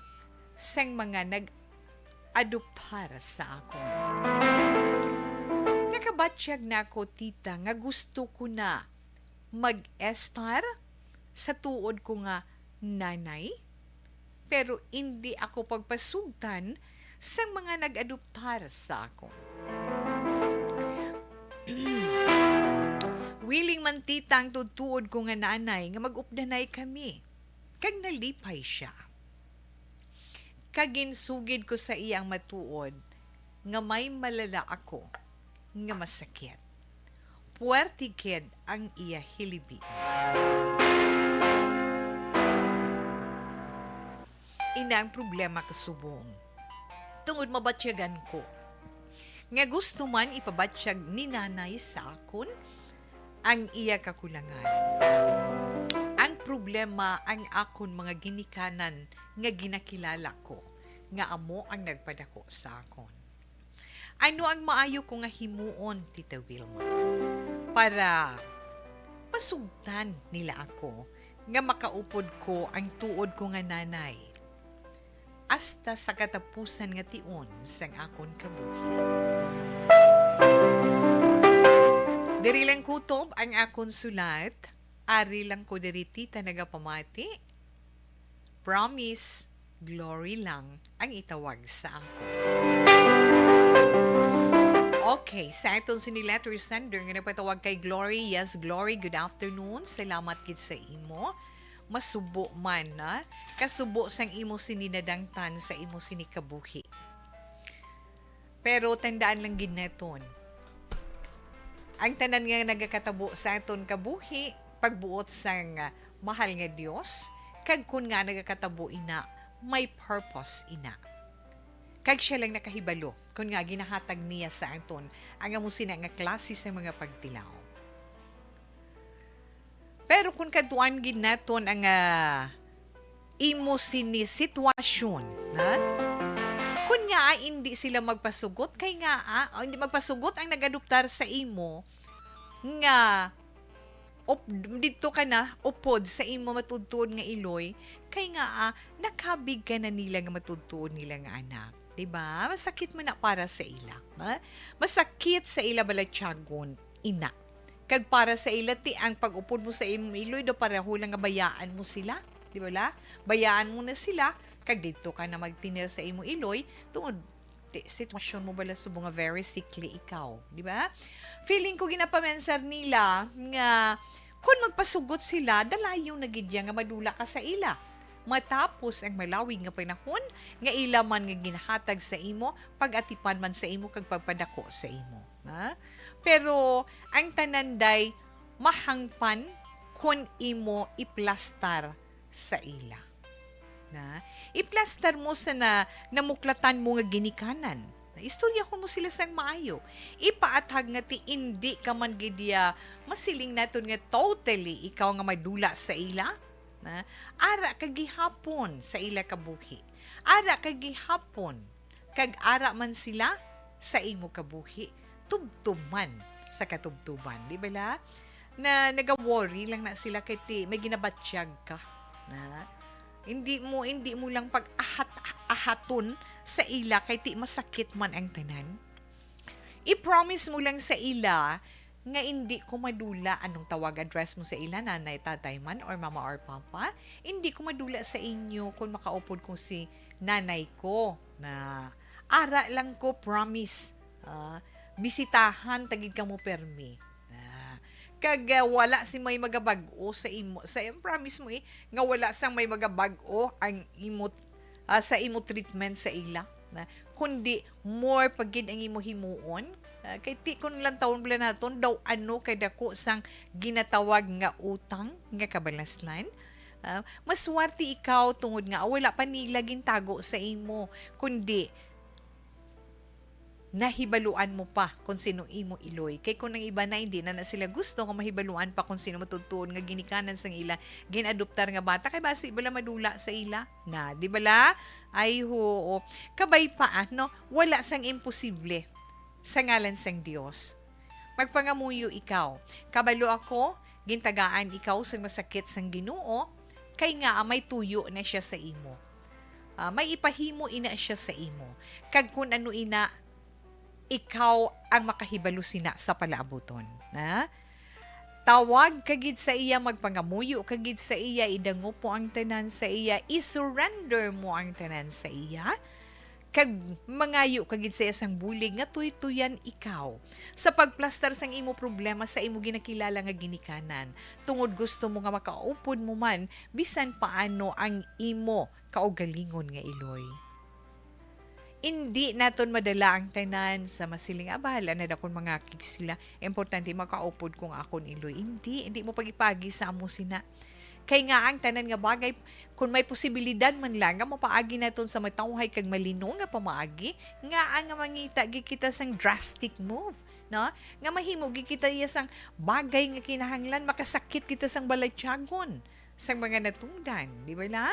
sang mga nag-adoptar sa akon. Nakabatyag na ako, tita, nga gusto ko na mag-estar sa tuod ko nga nanay, pero indi ako pagpasugtan sang mga nag-adoptar sa akon. Willing man, tita, ang tuod ko nga nanay nga mag-updanay kami, kag nalipay siya. Kag ginsugid ko sa iya ang matuod nga may malala ako nga masakit. Puwerte gid ang iya hilibi. Ina ang problema, kasubong, tungod mabatyagan ko nga gusto man ipabatyag ni nanay sa akon ang iya kakulangan. Ang problema ang akon mga ginikanan nga ginakilala ko nga amo ang nagpadako sa akon. Ano ang maayo ko nga himuon, Tita Wilma, para masugtan nila ako nga makaupod ko ang tuod ko nga nanay hasta sa katapusan nga tion sang akon kabuhi? Diri lang kutob ang akon sulat. Ari lang ko diri, Tita, nagapamati. Promise, Glory lang ang itawag sa akon. Okay, sa aton sini letter sender nga nagpatawag kay Glory. Yes, Glory, good afternoon. Salamat gid sa imo. Masubo man, na? Kasubo sang imo sini nadangtan sa imo sini kabuhi. Pero tandaan lang gid naton, ang tanan nga nagakatabo sa aton kabuhi, pagbuot sang, ah, mahal nga Dios, kag kun nga nagakatabo ina, may purpose ina. Kag siya lang nakahibalo kun nga ginahatag niya sa aton ang amo sina nga klase sa mga pagtilaw. Pero kun kadtuan gid naton ang, ah, imo sini sitwasyon, ha? Kun nga, ah, indi sila magpasugot, kay nga, ah, hindi magpasugot ang nag-adoptar sa imo nga op-, didto ka na upod sa imo matuod-tuod nga iloy, kay nga, ah, nakabig ka na nila nga matuod-tuod nila nga anak, di ba? Masakit man na para sa ila, ha? Masakit sa ila balatyagon, ina. Kag para sa ila, ti ang pag-upod mo sa imong iloy, daw pareho lang nga bayaan mo sila, di ba la? Bayaan mo na sila, kag didto ka na magtinir sa imong iloy, tungod ti sitwasyon mo bala subong nga very sickly ikaw, di ba? Feeling ko ginapamensar nila nga kun magpasugot sila, dalayon na gid ya nga madula ka sa ila. Matapos ang malawig nga panahon nga ila man nga ginahatag sa imo, pag-atipan man sa imo kag pagpadako sa imo. Ha? Pero ang tanan day mahangpan kon imo iplastar sa ila. Na, iplastar mo sa na, namuklatan mo nga ginikanan. Na, istoryahon mo sila sang maayo. Ipaathag nga ti indi ka man gid ya masiling naton nga totally ikaw nga madula sa ila. Na, ara ka gihapon sa ila kabuhi. Ara ka gihapon kag ara man sila sa imo kabuhi, tubtob man sa katubtoban, di ba la? Na naga-worry lang na sila kay ti may ginabatyag ka. Na, hindi mo, hindi mo lang pag-ahat-ahaton sa ila kay ti masakit man ang tanan. I-promise mo lang sa ila nga indi ko madula. Anong tawag address mo sa ila, nanay, tatay man, or mama or papa? Indi ko madula sa inyo kung makaupod ko si nanay ko. Na, ara lang ko, promise. Ah, bisitahan tagid kamo permi. Ah, kag, ah, wala si may magabag-o sa imo. Sa, promise mo, eh, nga wala sang may magabag-o ang imo, ah, sa imo treatment sa ila. Na, kundi more pa gid ang imo himuon. Ah, kay ti kun lantawon bala naton daw ano kay dako sang ginatawag nga utang nga kabalaslan. Ah, maswerte ikaw tungod nga wala pa nila gintago sa imo, kundi nahibaluan mo pa kung sino imo iloy. Kay kung ang iba na, hindi na, na sila gusto nga mahibaluan pa kung sino matutuon nga ginikanan sang ila gin-adoptar nga bata, kay basi bala madula sa ila na, di bala? Ay, hoo. Kabay pa, ano? Wala sang imposible sa ngalan sang Dios. Magpangamuyo ikaw. Kabalo ako, gintagaan ikaw sang masakit sang Ginoo, kay nga may tuyo na siya sa imo. Ah, may ipahimo ina siya sa imo. Kag kun ano ina, ikaw ang makahibalo sina sa palaabuton. Na? Tawag ka gid sa iya, magpangamuyo ka gid sa iya, idangop mo ang tanan sa iya, i-surrender mo ang tanan sa iya, kag mangayo ka gid sa iya sang bulig nga tuytuyan ikaw sa pagplastar sang imo problema sa imo ginakilala nga ginikanan, tungod gusto mo nga makaupod mo man bisan paano ang imo kaugalingon nga iloy. Indi naton madala ang tanan sa masiling, "Aba, hala na dakon mangakig sila. Importante makaupod ko ang akon iloy." Indi, indi mo pagipagi sa amo sina. Kay nga ang tanan nga bagay, kun may posibilidad man lang nga mapaagi naton sa matawhay kag malino nga pamaagi, nga ang mangita gid kita sang drastic move, no? Nga mahimo gid kita iya sang bagay nga kinahanglan, makasakit kita sang balatyagon sang mga natungdan, di ba la?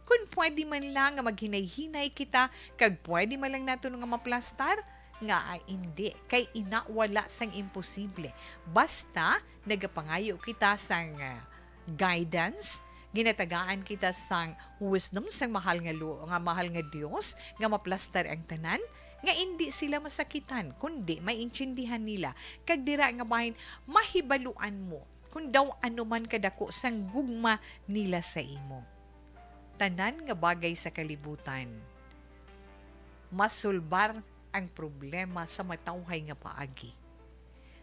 Kun pwede man lang nga maghinay-hinay kita, kag pwede man lang naton nga maplastar, Nga ay indi, kay ina wala sang imposible. Basta nagapangayo kita sang, ah, guidance, ginatagaan kita sang wisdom sang mahal nga lu-, nga mahal nga Dios, nga maplastar ang tanan, nga indi sila masakitan, kundi maintindihan nila, kag dira nga bahin mahibaluan mo kung daw ano man kadako sang gugma nila sa imo. Tanan nga bagay sa kalibutan, masulbar ang problema sa matawhay nga paagi,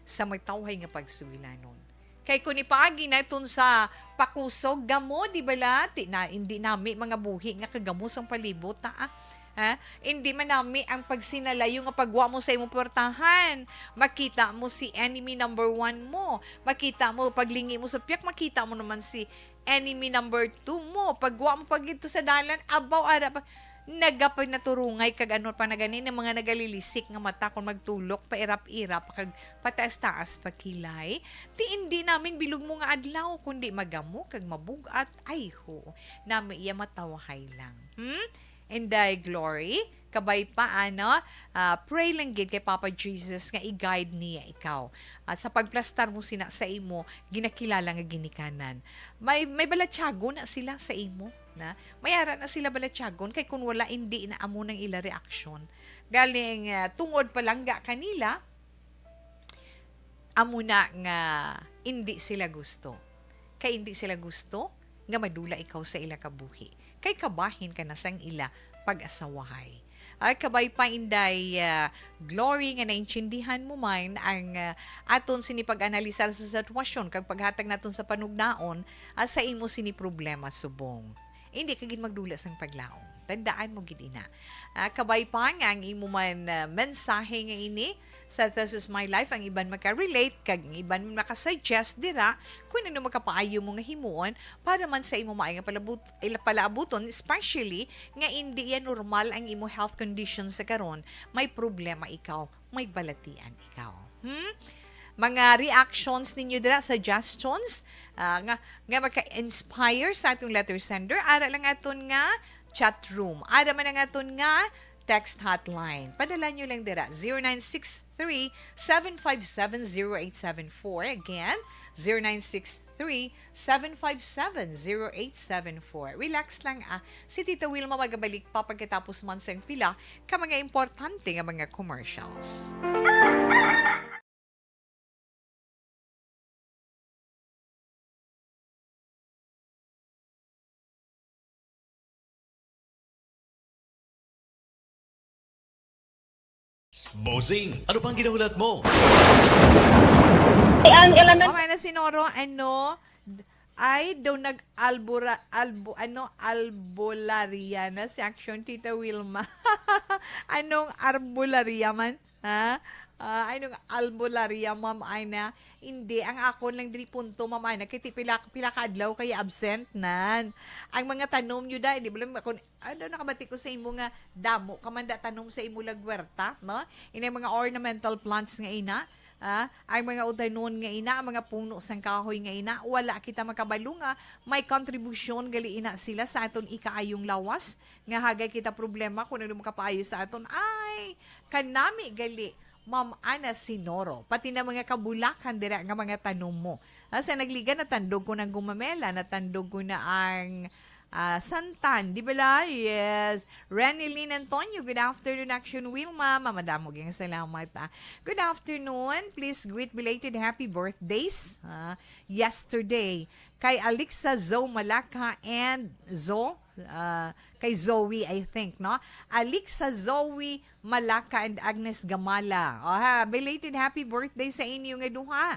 sa matawhay nga pagsugilanon. Kay kung ipaagi naton sa pakusog, gamo, di bala? Ti na, hindi nami mga buhi nga kagamo sang palibot, ha? Ha? Hindi man nami ang pagsinalayo nga pagwa mo sa imong portahan. Makita mo si enemy number one mo. Makita mo, paglingi mo sa piyak, makita mo naman si enemy number two mo. Pagwa mo pag ito sa dalan, abaw, ara pa, nagapanaturungay kag ano pa na gani, ng mga nagalilisik nga mata kung magtulok, pairap-irap, kag pataas-taas pagkilay. Ti hindi namin bilog mo nga adlaw, kundi magamo kag mabugat. Ay, ho, nami iya matawahay lang. Hmm? Inday Glory, kabay pa, ano? Ah, pray lang gid kay Papa Jesus nga i-guide niya ikaw. At sa pagplastar mo sina sa imo, ginakilala nga ginikanan. May, may balatyagon na sila sa imo, na? May ara na sila balatyagon, kay kung wala, hindi na amo nang ila reaksyon. Galing, ah, tungod palangga kanila, amo na nga hindi sila gusto. Kay hindi sila gusto nga madula ikaw sa ila kabuhi. Kay kabahin ka na sang ila pag-asawahay. Ay, kabay pa, Inday, ah, Glory, nga naintindihan mo man ang, ah, aton sini pag-analisar sa sitwasyon kag paghatag naton sa panugnaon, ah, sa imo sini problema subong. Hindi ka gid magdula sang paglaom. Tandaan mo gid ina. Ah, kabay pa nga ang imo man, ah, mensahe nga ini sa This Is My Life, ang iban maka-relate, kag ang iban man maka-suggest dira kung ano makapaayo mo nga himuon para man sa imo maay nga palabut-, ila-, palaabuton, especially nga indi yan normal ang imo health condition sa karon, may problema ikaw, may balatian ikaw. Hmm? Mga reactions ninyo dira, suggestions, ah, nga, nga maka-inspire sa atong letter sender, ara lang aton nga chat room. Ara man ang aton nga text hotline. Padala nyo lang dira, zero nine six three, seven five seven, zero eight seven four. Again, zero nine six three, seven five seven, zero eight seven four. Relax lang, ah. Si Tita Wilma magabalik pa pagkatapos man sang pila ka mga importante nga mga commercials. Bossing, ano pang ginahulat mo? Ay, ang element. Okay na si Noro, ano, ay, daw nag-albora-, albo-, ano, albularya na si Action Tita Wilma. Anong arbularya man? Ha? Ah, ay, nung albularya, Ma'am Ana. Hindi, ang akon lang diri punto, Ma'am Ana, kay ti pila, pila ka adlaw kaya absent nan. Ang mga tanom nyo da, hindi ba lang, kung, ano, nakabati ko sa imo nga damo ka man da tanom sa imo lagwerta, no? Inay mga ornamental plants nga ina, ah, ang mga utanon nga ina, ang mga puno sang kahoy nga ina, wala kita makabalo nga may kontribusyon gali ina sila sa aton ikaayong lawas, nga hagay kita problema kung ano makapaayo sa aton. Ay, kanami gali, Ma'am Ana Sinoro, pati na mga kabulakan dira nga mga tanom mo. Ah, sa Nagliga, natandog ko ng gumamela, natandog ko na ang, ah, santan. Di ba la? Yes. Renny Lynn Antonio, good afternoon, Action Wilma. Mamadamo gyud salamat, ah. Good afternoon. Please greet belated happy birthdays, ah, yesterday kay Alexa Zo Malaka and Zo, ah, kay Zoe, I think, no? Alexa Zoe Malaka and Agnes Gamala. Oh, ha, belated happy birthday sa inyo nga duha.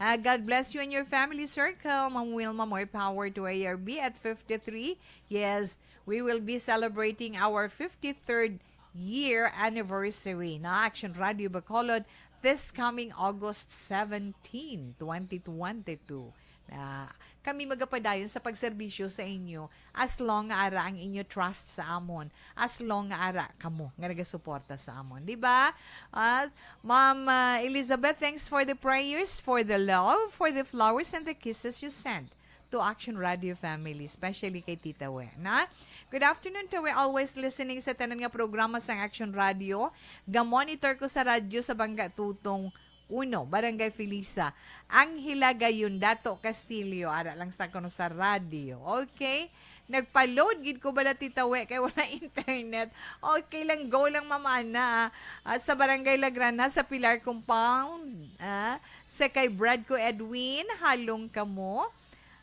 Ah, God bless you and your family circle. Ma'am Wilma, more power to A R B at fifty-three. Yes, we will be celebrating our fifty-third year anniversary na Action Radio Bacolod this coming August seventeen, twenty twenty-two. Ah, kami magapadayon sa pagserbisyo sa inyo as long nga ara ang inyo trust sa amon, as long nga ara kamo nga nagasuporta sa amon, di ba? Ah, Ma'am, ah, Elizabeth, thanks for the prayers, for the love, for the flowers and the kisses you sent to Action Radio family, especially kay Tita We, na? Good afternoon, Tita We. Always listening sa tanan nga programa sang Action Radio. Ga-monitor ko sa radyo sa Bangga Tutong Uno, Barangay Felisa. Angela Gayon, Dato Castillo, ara lang sa kuno sa radyo. Okay? Nagpa-load gid ko bala, Tita We, kay wala internet. Okay lang, go lang, Mama Ana. Ah, sa Barangay Lagrana, sa Pilar Compound, ah, sa kay Brad ko Edwin, halong kamo.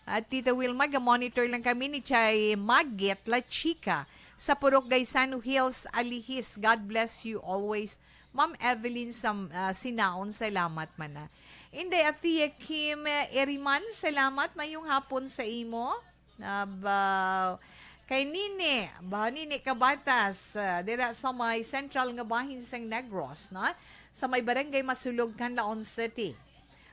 At Tita Wilma, ga-monitor lang kami ni Chay Magget La Chica sa Purok Gaisano Hills, Alihis. God bless you always, Ma'am Evelyn, sa, ah, Sinaon. Salamat man na. Inday Athea Kim, eh, Eriman, salamat. Mayong hapon sa imo. Aba, kay Nini, ba, Nini Kabatas, ah, dira sa may sentral nga bahin sang Negros, no? Sa may barangay Masulog, Canlaon City.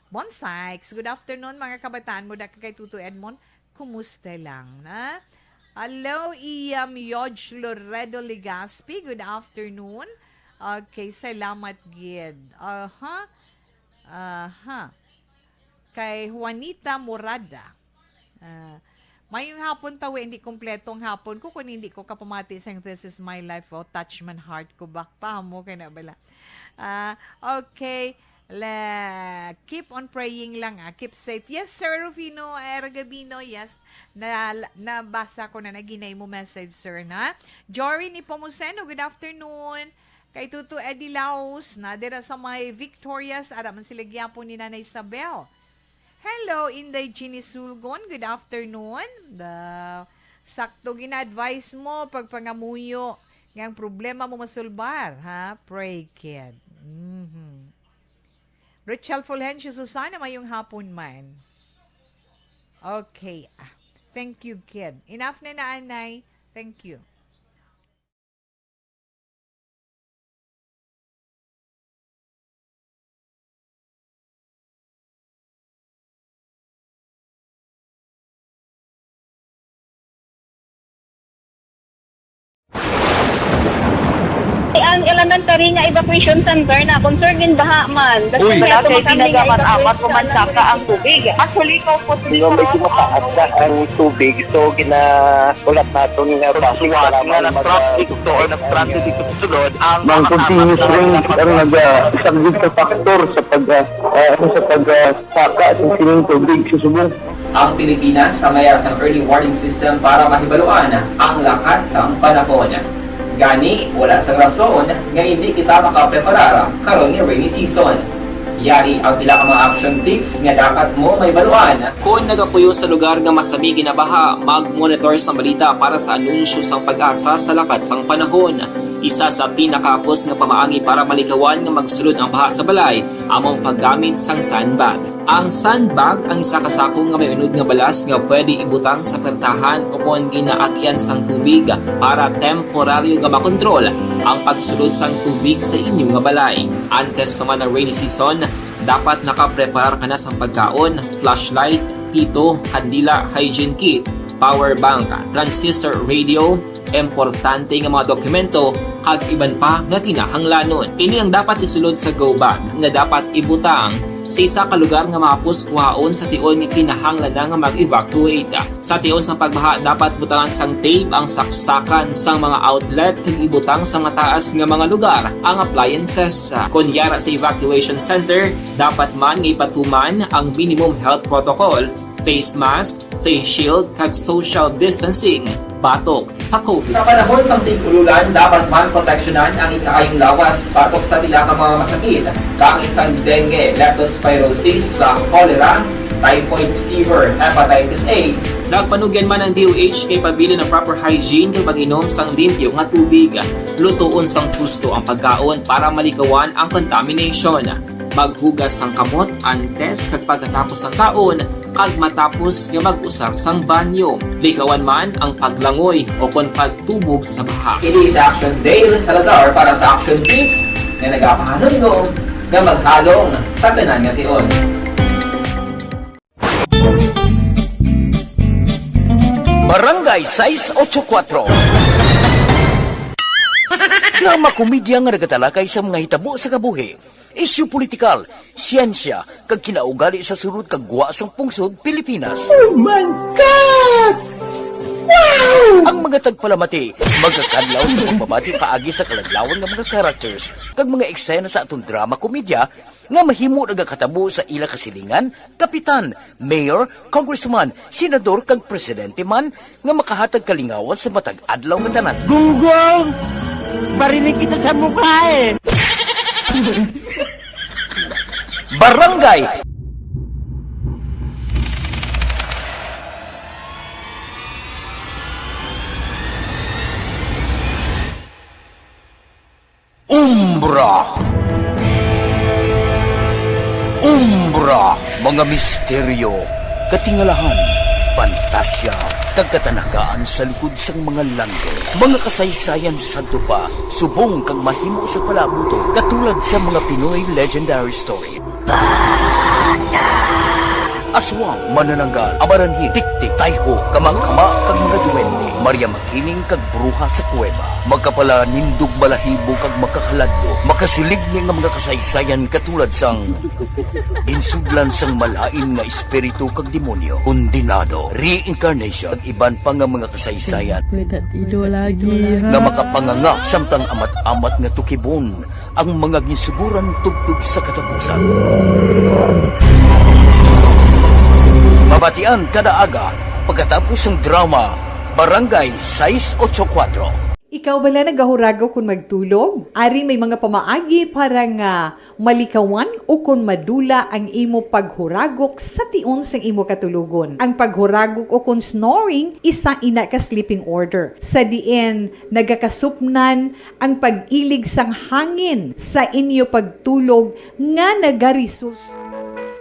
Bon Sykes, good afternoon, mga kabataan mo, da kay Tuto Edmond. Kumusta lang, na? Hello, Iyam Yodge Loredo Legaspi, good afternoon. Okay, salamat gid. Aha. Aha. Kay Juanita Morada. Ah, mayong hapon, Tawi, hindi kompleto ang hapon ko kung hindi ko kapamati sang This Is My Life, oh, touch man heart ko, bak pa mo kay na bala. Ah, okay. La, keep on praying lang, ah. Keep safe. Yes, Sir Rufino, eh, Ragabino, yes. Na, nabasa ko na, naginay mo message, sir, na. Jory ni Pomuceno, good afternoon. Kay Tuto Eddie Laos, na dira sa may Victorias, ara man sila gyapon ni Nanay Isabel. Hello, Inday Jeannie Sulgon. Good afternoon. The, sakto gina-advise mo, pagpangamuyo nga ang problema mo masulbar, ha? Pray, kid. Mhm. Richel Fulgencio Susana, mayong hapon man. Okay. Ah, thank you, kid. Enough na na, anay. Thank you. Ang elementary nga evacuation center na concern in baha man. Uy. Wala kay ginagamit-amat ko man saka ang tubig. Actually, ko po. Di ba, medyo mataas na ang tubig, so gina-, ulat naton nga traffic, nga mag-, nag-traffic to or nag-transit dito sa sulod, ang mga continuous rain ang nag-, ah, isang big factor sa pag, ah, ah, ano, sa pag, ah, saka sa sining tubig sa subong. Ang Pilipinas sa mayara sang early warning system para mahibaluan ang lakat sang panahon. Gani, wala sang rason nga hindi kita makapreparar karon nga rainy season. Yari ang pila ka mga action tips nga dapat mo mahibaluan. Kon nagapuyo sa lugar nga masami ginabaha, mag-monitor sang balita para sa anunsyo sang PAGASA sa lakat sang panahon. Isa sa pinakahapos nga pamaagi para malikawan nga magsulod ang baha sa balay amo ang paggamit sang sandbag. Ang sandbag ang isa ka sako nga may unod nga balas nga pwede ibutang sa pertahan o kon ginaagian sang tubig para temporaryo nga makontrol ang pagsulod sang tubig sa inyo nga balay. Antes pa man ang rainy season, dapat nakapreparar ka na sang pagkaon, flashlight, pito, kandila, hygiene kit, power bank, transistor radio, importante nga mga dokumento, kag iban pa nga kinahanglanon. Ini ang dapat isulod sa go bag nga dapat ibutang sa isa ka lugar nga mahapos kuhaon sa tion nga kinahanglan na nga mag-evacuate. Sa tion sang pagbaha, dapat butangan sang tape ang saksakan sang mga outlet kag ibutang sa mataas nga mga lugar ang appliances. Kon yara sa evacuation center, dapat man nga ipatuman ang minimum health protocol, face mask, face shield, kag social distancing batok sa COVID. Sa panahon sang tig-ululan, dapat man proteksyonan ang ikaayong lawas batok sa pila ka mga masakit, kaangay sang dengue, leptospirosis, sa cholera, typhoid fever, hepatitis A. Nagpanugyan man ang D O H kay pabilin ang proper hygiene kag pag-inom sang limpyo nga tubig. Lutoon sang husto ang pagkaon para malikawan ang contamination. Maghugas sang kamot antes kag pagkatapos sang kaon kag matapos nga mag-usar sang banyo. Likawan man ang paglangoy o kon pagtubog sa baha. Ini si Action Dale Salazar para sa Action Tips nga nagapahanumdom nga maghalong sa tanan nga tion. Barangay sais ocho kuatro. Drama komedya nga nagatalakay sa mga hitabo sa kabuhi. Isyu politikal, siyensya, kag kinaugali sa sulod kag gwa sang pungsod Pilipinas. Oh my God! Wow! Ang mga tagpalamati magakadlaw sa pagbabati paagi sa kaladlawan nga mga characters kag mga eksena sa aton drama komedya nga mahimo nagakatabo sa ila kasilingan, kapitan, mayor, congressman, senador, kag presidente man nga makahatag kalingawan sa matag adlaw nga tanan. Gunggong! Barinig kita sa mukha eh! Barangay Umbra. Umbra, mga misteryo, katingalahan, pantasya, kag katanagaan sa likod sang mga langgam. Mga kasaysayan sadto pa, subong kag mahimo sa palabuton, katulad sa mga Pinoy legendary story. Aswang, manananggal, amaranhil, tiktik, tayho, kamangkama, kag mga duwende, Maria Makiling, kag bruha sa kuweba. Makapalanindog balahibo kag makakaladlo, makasilig ni nga mga kasaysayan katulad sang ginsudlan sang malain nga espiritu kag demonyo, kondenado, reincarnation, kag iban pa nga mga kasaysayan Pwede tido lagi, nga ha? makapanganga samtang amat-amat nga tukibon ang mga ginsuguran tubtob sa katapusan. Mabatian kada aga pagkatapos sang drama Barangay sais ocho kuwatro. Ikaw bala nagahuragok kon magtulog? Ari may mga pamaagi para nga malikawan o kon madula ang imo paghuragok sa tion sang imo katulogon. Ang paghuragok o kon snoring, isa ina ka sleeping order, sa diin nagakasupnan ang pag-ilig sang hangin sa inyo pagtulog nga nagarisus-.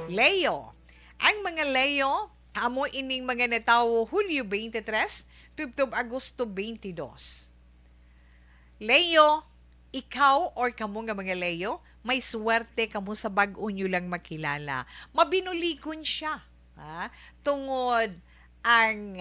Leo. Ang mga Leo, amo ining mga natawo Hulyo twenty-three tubtob Agosto twenty-two. Leo, ikaw or kamo nga mga Leo, may swerte kamo sa bag-o nyo lang makilala. Mabinuligon siya, ha? Tungod ang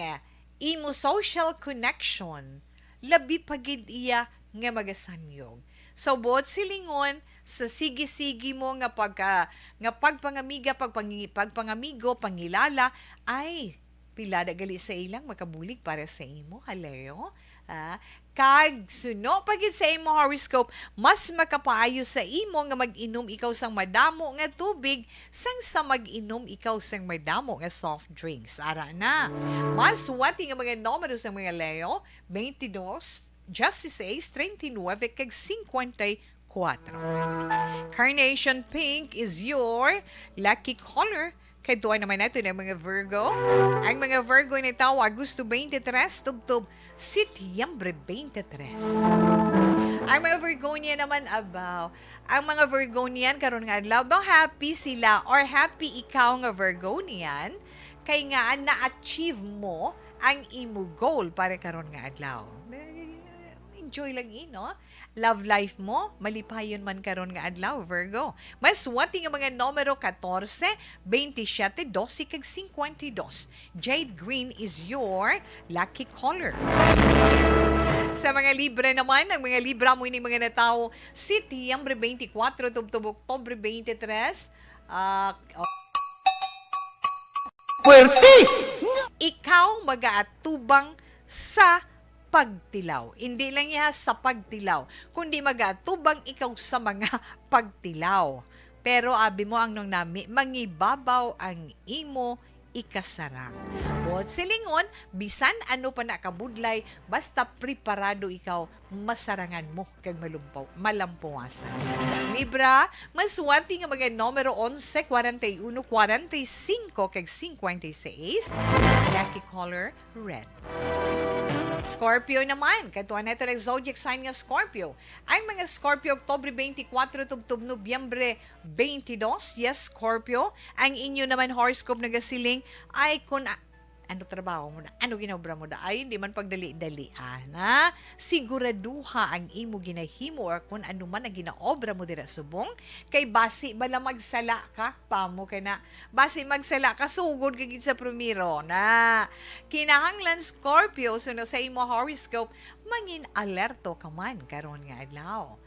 imo social connection, labi pa gid iya nga magasanyog. So, buot silingon, sa sige-sige mo nga pagka-, nga pagpangamiga, pagpangi-, pagpangamigo, pangilala, ay, pilada gali sa ilang makabulig para sa imo, ha, Leo? Ah, kag suno pa gid sa imo horoscope, mas makapaayo sa imo nga mag-inom ikaw sang madamo nga tubig sang sa mag-inom ikaw sang madamo nga soft drinks. Ara na. Mas swerte nga mga numero sa mga Leo, twenty-two, dieciséis, treinta y nueve, kag cincuenta y cuatro. Carnation pink is your lucky color. Kay tuwa naman nato ang mga Virgo. Ang mga Virgo ni tao Agosto twenty-three tubtob Setyembre twenty-three. Ang mga Virgonian naman, abaw. Ang mga Virgonian karon nga adlaw, daw happy sila or happy ikaw nga Virgonian kay nga na-achieve mo ang imo goal para karon nga adlaw. Enjoy lang, eh, no? Love life mo, malipayon man karon nga adlaw, Virgo. Mas swerte nga mga numero, catorce, veintisiete, doce, kag cincuenta y dos. Jade green is your lucky color. Sa mga Libra naman, ang mga Libra mo ini mga natawo Setyembre twenty-four tubtob Oktubre twenty-three. Ah, oh. Puwerte! Ikaw magaatubang sa pagtilaw. Hindi lang iya sa pagtilaw, kundi magaatubang ikaw sa mga pagtilaw. Pero abi mo ang nung nami, mangibabaw ang imo ikasarang. Buot silingon, bisan ano pa na kabudlay, basta preparado ikaw, masarangan mo kag malumpo-, malampuwasan. Libra, maswerte nga mga numero onse, kwarenta y uno, kwarenta y cinco, kag cincuenta y seis. Lucky color, red. Scorpio naman, katuan nato ang zodiac sign nga Scorpio. Ang mga Scorpio, Oktubre twenty-four tubtob Nobyembre twenty-two, yes, Scorpio. Ang inyo naman horoscope nagasiling, ay kun a-, ano trabaho mo na? Ano ginobra mo na? Ay, hindi man pagdali-dali, ah, na. Siguraduha ang imo ginahimo or kung ano man ang ginaobra mo dira subong. Kay basi bala magsala ka, pamo ka na. Basi magsala ka, sugod ka gid sa primero na. Kinahanglan, Scorpio, suno sa imo horoscope, mangin alerto ka man karon nga adlaw.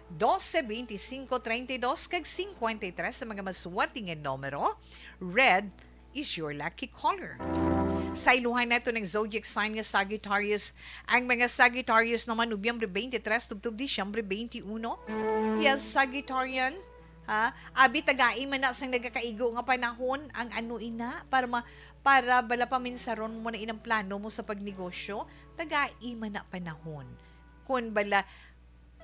Doce, veinticinco, treinta y dos, kag cincuenta y tres sa mga maswerte nga numero. Red is your lucky color. Sa iluhan nato ng zodiac sign nga Sagittarius. Ang mga Sagittarius naman, Nobyembre twenty-three tubtob Disyembre twenty-one. Yes, Sagittarian, ha? Abi tagai man na sang nagakaigo nga panahon ang ano ina para ma-, para bala paminsaron mo na inang plano mo sa pagnegosyo, tagai man na panahon. Kun bala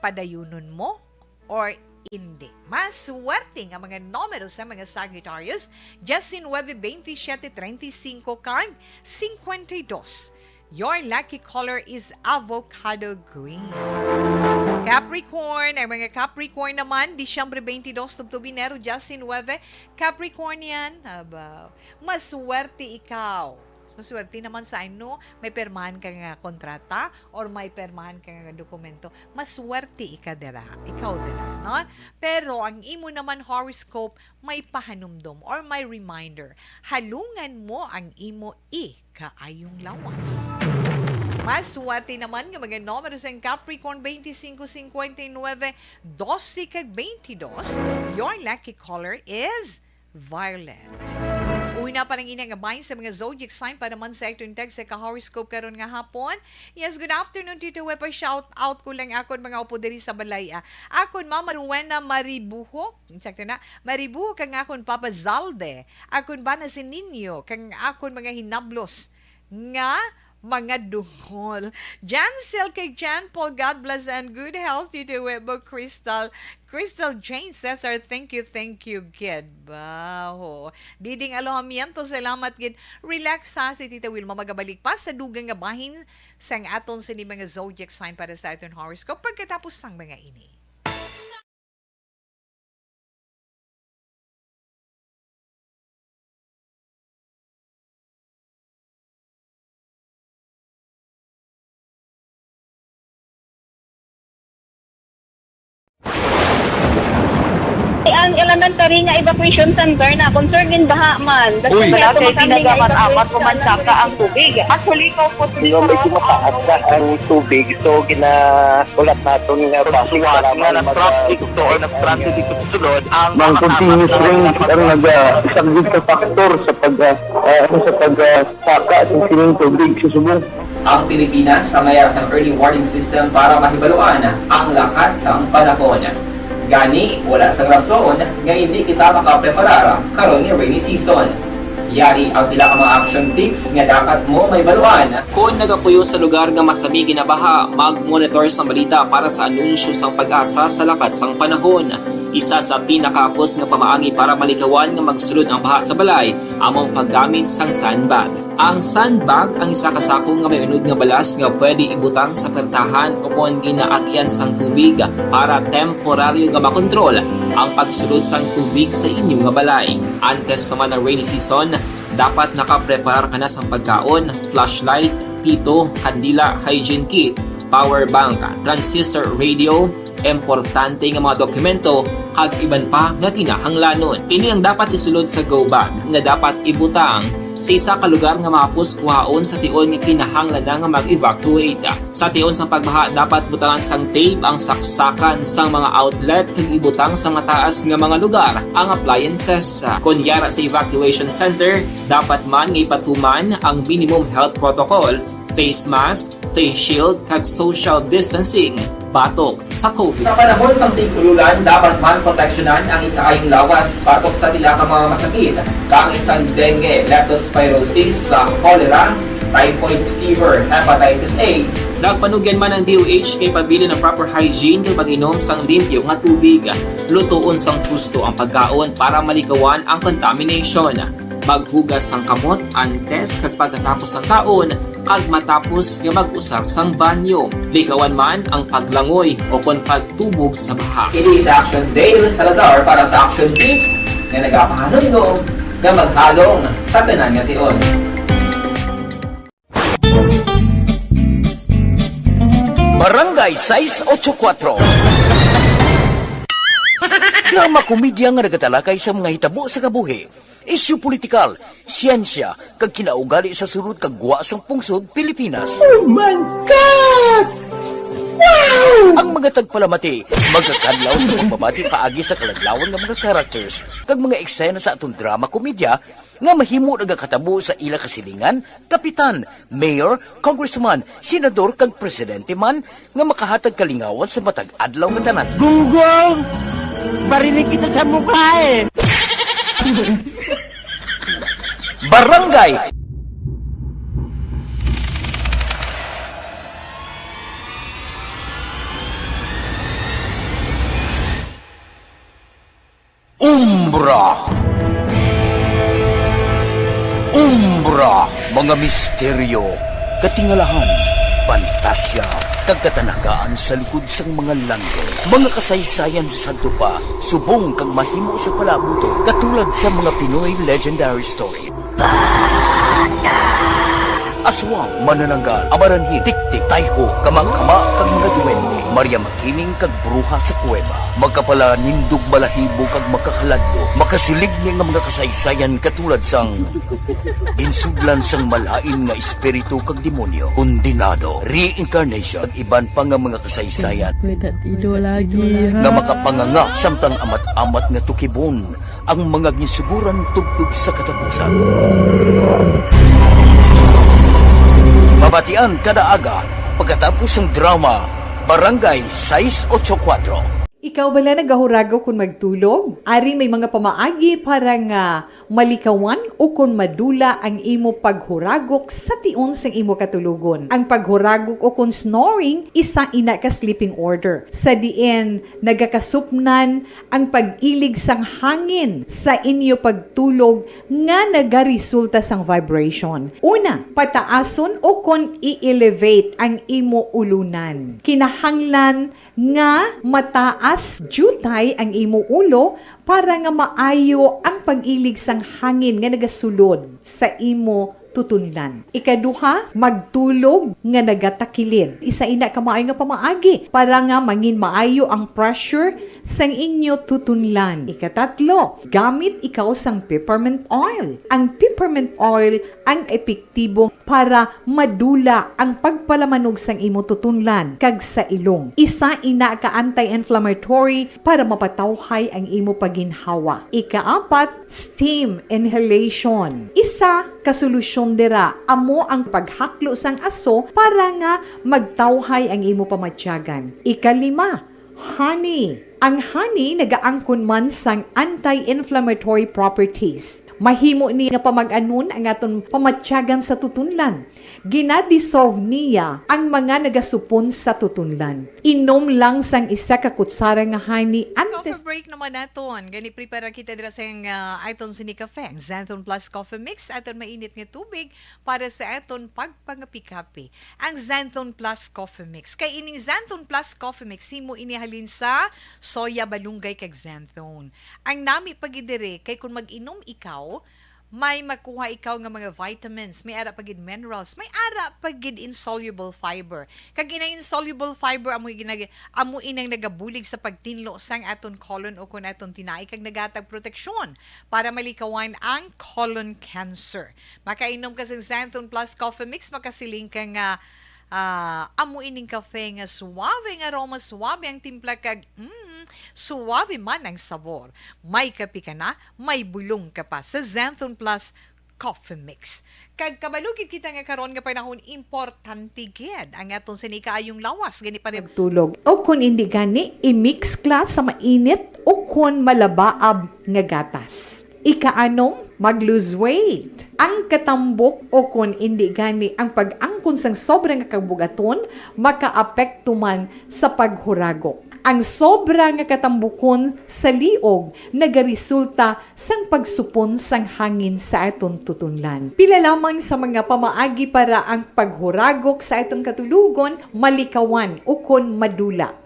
padayunon mo or indi. Maswerte nga mga numero sa mga Sagittarius, diecinueve, veintisiete, treinta y cinco, kag cincuenta y dos. Your lucky color is avocado green. Capricorn, ang mga Capricorn naman, Disyembre twenty-two tubtob Enero diecinueve, Capricornian, aba, maswerte ikaw. Maswerte naman sa ano, may pirmahan ka nga kontrata or may pirmahan ka nga dokumento. Maswerte ika dira, ikaw dira, no? Pero ang imo naman horoscope may pahanumdom or may reminder. Halungan mo ang imo i kaayong lawas. Maswerte naman nga mga numero sa Capricorn, twenty-cinco, cincuenta y nueve, doce, kag twenty-dos. Your lucky color is violet. Una pa lang ini nga bahin sa mga zodiac sign para man sa aton tag sa ka-horoscope karon nga hapon. Yes, good afternoon, Tito Web. Pa-shout out ko lang akon mga upo diri sa balay, ah. Akon Mama Rowena Maribuho, sakto na, Maribuho, kang akon Papa Zalde, akon bana si Nino, kang akon mga hinablos nga mga dungol. Jancel kay Jan Paul, God bless and good health, Tito Webo Crystal. Crystal Jane Cesar, thank you, thank you, gid. Baho. Diding Alojamiento, salamat gid. Relax ha, si Tita Wilma magabalik pa sa dugang nga bahin sang aton sini mga zodiac sign para sa aton horoscope pagkatapos sang mga ini. Ang elementary nga evacuation center na concerned in baha man. Uy! Wala kay ginagamat-amat o mansaka ang tubig. Actually, ikaw po, medyo mataas na ang tubig. So, gina-, ulat naton nga basig sa lamang na mag-, na-traffic to or na-stranded dito sa sulod ang mga kasama. Continuous rain ang nag-, ah, isang big factor sa pag, ah, ah, sa pag, ah, saka sa sining tubig sa subong. Ang Pilipinas ang may sang early warning system para mahibaluan ang lakat sang panahon. Gani, wala sang rason nga hindi kita makapreparar karon nga rainy season. Yari ang pila ka mga action tips nga dapat mo mahibaluan. Kon nagapuyo sa lugar nga masami ginabaha, mag-monitor sang balita para sa anunsyo sang PAGASA sa lakat sang panahon. Isa sa pinakahapos nga pamaagi para malikawan nga magsulod ang baha sa balay amo ang paggamit sang sandbag. Ang sandbag ang isa ka sako nga may unod nga balas nga pwede ibutang sa pertahan o kon ginaagian sang tubig para temporaryo nga makontrol ang pagsulod sang tubig sa inyo nga balay. Antes pa man ang rainy season, dapat nakapreparar ka na sang pagkaon, flashlight, pito, kandila, hygiene kit, power bank, transistor radio, importante nga mga dokumento, kag iban pa nga kinahanglanon. Ini ang dapat isulod sa go bag nga dapat ibutang sa isa ka lugar nga mahapos kuhaon sa tion nga kinahanglan na nga mag-evacuate. Sa tion sang pagbaha, dapat butangan sang tape ang saksakan sang mga outlet kag ibutang sa mataas nga mga lugar ang appliances. Kon yara sa evacuation center, dapat man nga ipatuman ang minimum health protocol, face mask, face shield, kag social distancing batok sa COVID. Sa panahon sang tig-ululan, dapat man proteksyonan ang ikaayong lawas batok sa pila ka mga masakit, kaangay sang dengue, leptospirosis, sa cholera, typhoid fever, hepatitis A. Nagpanugyan man ang D O H kay pabilin ang proper hygiene kag pag-inom sang limpyo nga tubig. Lutoon sang husto ang pagkaon para malikawan ang contamination. Maghugas sang kamot antes kag pagkatapos sang kaon, kag matapos nga mag-usar sang banyo. Likawan man ang paglangoy o kon pagtubog sa baha. Ini si Action Dale Salazar para sa Action Tips nga nagapahanumdom nga maghalong sa tanan nga tion. Barangay sais ocho kuatro. Drama komedya nga nagatalakay sa mga hitabo sa kabuhi, isyu politikal, siyensya, kag kinaugali sa sulod kag gwa sang pungsod Pilipinas. Oh my God! Ang mga tagpalamati magakadlaw sa pagbabati paagi sa kaladlawan nga mga characters kag mga eksena sa aton drama komedya nga mahimo nagakatabo sa ila kasilingan, kapitan, mayor, congressman, senador, kag presidente man nga makahatag kalingawan sa matag adlaw nga tanan. Gunggong! Barinig kita sa mukha eh! Barangay Umbra. Umbra, mga misteryo, katingalahan, pantasya, kag katanagaan sa likod sang mga langit. Mga kasaysayan sa sadto pa, subong kag mahimo sa palaabuton, katulad sa mga Pinoy legendary story. Aswang, manananggal, amaranhil, tiktik, tayho, kamangkama, kag mga duwende, Maria Makiling, kag bruha sa kuweba. Makapalanindog balahibo kag makakaladlo, makasiligni nga mga kasaysayan katulad sang ginsudlan sang malain nga espiritu kag demonyo, kondenado, reincarnation, kag iban pa nga mga kasaysayan May tatido lagi, nga ha? makapanganga samtang amat-amat nga tukibon ang mga ginsuguran tubtob sa katapusan. Mabatian kada aga pagkatapos sang drama Barangay sais ocho kuwatro. Ikaw bala nagahuragok kon magtulog? Ari may mga pamaagi para nga malikawan o kon madula ang imo paghuragok sa tion sang imo katulogon. Ang paghuragok o kon snoring, isa ina ka sleeping order, sa diin nagakasupnan ang pag-ilig sang hangin sa inyo pagtulog nga nagaresulta sang vibration. Una, pataason o kon i-elevate ang imo ulunan. Kinahanglan nga mataas diutay ang imo ulo para nga maayo ang pag-ilig sang hangin nga nagasulod sa imo tutunlan. Ikaduha, magtulog nga nagatakilid. Isa ina ka maayo nga pamaagi para nga mangin maayo ang pressure sang inyo tutunlan. Ikatatlo, gamit ikaw sang peppermint oil. Ang peppermint oil ang epektibo para madula ang pagpalamanog sang imo tutunlan kag sa ilong. Isa ina ka anti-inflammatory para mapatawhay ang imo pagginhawa. Ikaapat, steam inhalation. Isa ka solusyon dira amo ang paghaklo sang aso para nga magtawhay ang imo pamatyagan. Ikalima, honey. Ang honey nagaangkon man sang anti-inflammatory properties. Mahimo ni nga pamag-anon ang aton pamatyagan sa tutunlan. Gina-dissolve niya ang mga nagasupon sa tutunlan. Inom lang sang isa ka kutsara nga honey antes. Coffee break naman naton. Gani prepara kita dira sa, ah, aton sini kafe, ang Xanthone Plus Coffee Mix, aton mainit nga tubig para sa aton pagpangapi-kapi. Ang Xanthone Plus Coffee Mix. Kay ining Xanthone Plus Coffee Mix, himo ini halin sa soya, balunggay, kag xanthone. Ang nami pa gid diri kay kung mag-inom ikaw, may makuha ikaw nga mga vitamins, may ara pa gid minerals, may ara pa gid insoluble fiber. Kag inang insoluble fiber amo ginag-, amo inang nagabulig sa pagtinlo sang aton colon o kon aton tinai kag nagatag proteksyon para malikawan ang colon cancer. Makainom ka sing Xanthone Plus Coffee Mix, makasiling ka nga, ah, amo ining kafe nga suabe ang aroma, suabe ang timpla, kag, mm, suabe man ang sabor. May kape ka na, may bulong ka pa sa Xanthone Plus Coffee Mix. Kag kabalo gid kita nga karon nga panahon, importante gid ang aton sini kaayong lawas. Gani pa rin. Pagtulog. O kon indi gani, i-mix ka sa mainit o kon malabaab nga gatas. Ikaanom, mag-lose weight. Ang katambok o kon indi gani ang pag-angkon sang sobra nga kabugaton makaapekto man sa paghuragok. Ang sobra nga katambukon sa liog nagaresulta sang pagsupon sang hangin sa aton tutunlan. Pila lamang sa mga pamaagi para ang paghuragok sa aton katulogon malikawan o kon madula.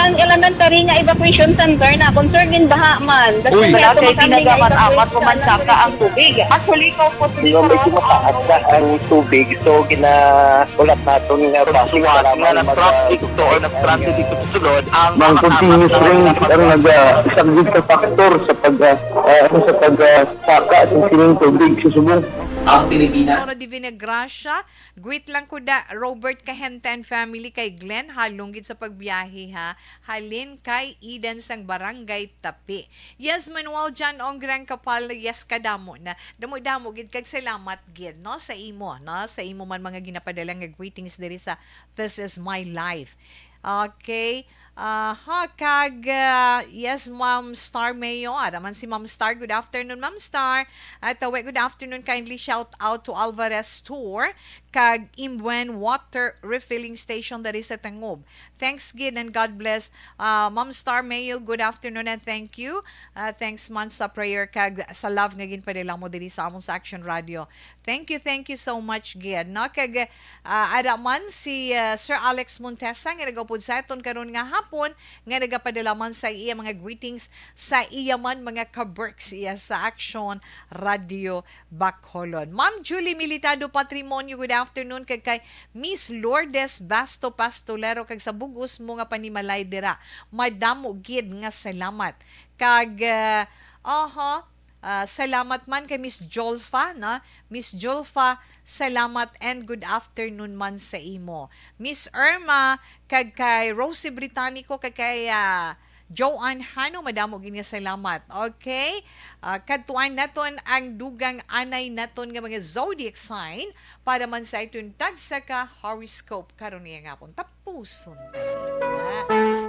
Ang Ang elementary nga evacuation center na concern din baha man. That's Uy. Why Wala ato kay makami nga tinaga man, evacuation amat ko man center. Saka ang tubig. Actually, ko po Di ba, medyo mataas na ang tubig, so ginahulat naton nga Sa bus buwan para nga man nag-traffic mag-, to or nag-transit dito sa sulod, ang Ang mga continuous tama rain talaga ang nag-, ah, isa gid sa factor sa pag, ah, ah, ano, sa pag, ah, saka sa sining tubig sa Subo. Ang Pilipinas. Sora Divina Gracia, greet lang ko da Robert Kahente and family kay Glenn, halong gid sa pagbiyahe ha. Halin kay Eden sang Barangay Tapi. Yes, Manuel John Ong Gran Kapal, yes, kadamo na. Damo-damo gid kag salamat gid, no, sa imo, no, sa imo man mga ginapadala nga greetings diri sa This Is My Life. Okay. Aha, kag, ah, yes, Ma'am Star Mayo. Ara man si Ma'am Star. Good afternoon, Ma'am Star. At, uh, good afternoon. Kindly shout out to Alvarez Store kag Imbuen Water Refilling Station diri sa Tangub. Thanks gid and God bless. Ah, Ma'am Star Mayo, good afternoon and thank you. Ah, thanks man sa prayer kag sa love nga ginpadala mo diri sa among sa Action Radio. Thank you, thank you so much gid, no? Kag, ah, ara man si, ah, Sir Alex Montesa nga nagaupod sa aton karon nga hapon, nga nagapadala man sa iya mga greetings sa iya man mga ka-works iya sa Action Radio Bacolod. Ma'am Julie Militado Patrimonio, good afternoon. Kag kay Miss Lourdes Basto Pastolero, kag sa bug-os mo nga panimalay dira, madamo gid nga salamat. Kag, ah, aha, Ah, salamat man kay Miss Jolfa, no? Miss Jolfa, salamat and good afternoon man sa imo. Miss Irma, kag kay Rosie Britannico, kag kay, ah, Joanne Hano, madamo gid nga salamat. Okay? Ah, kadtuan naton ang dugang anay naton nga mga zodiac sign para man sa iton tagsa ka horoscope karon nga hapon. Tapuson ta na.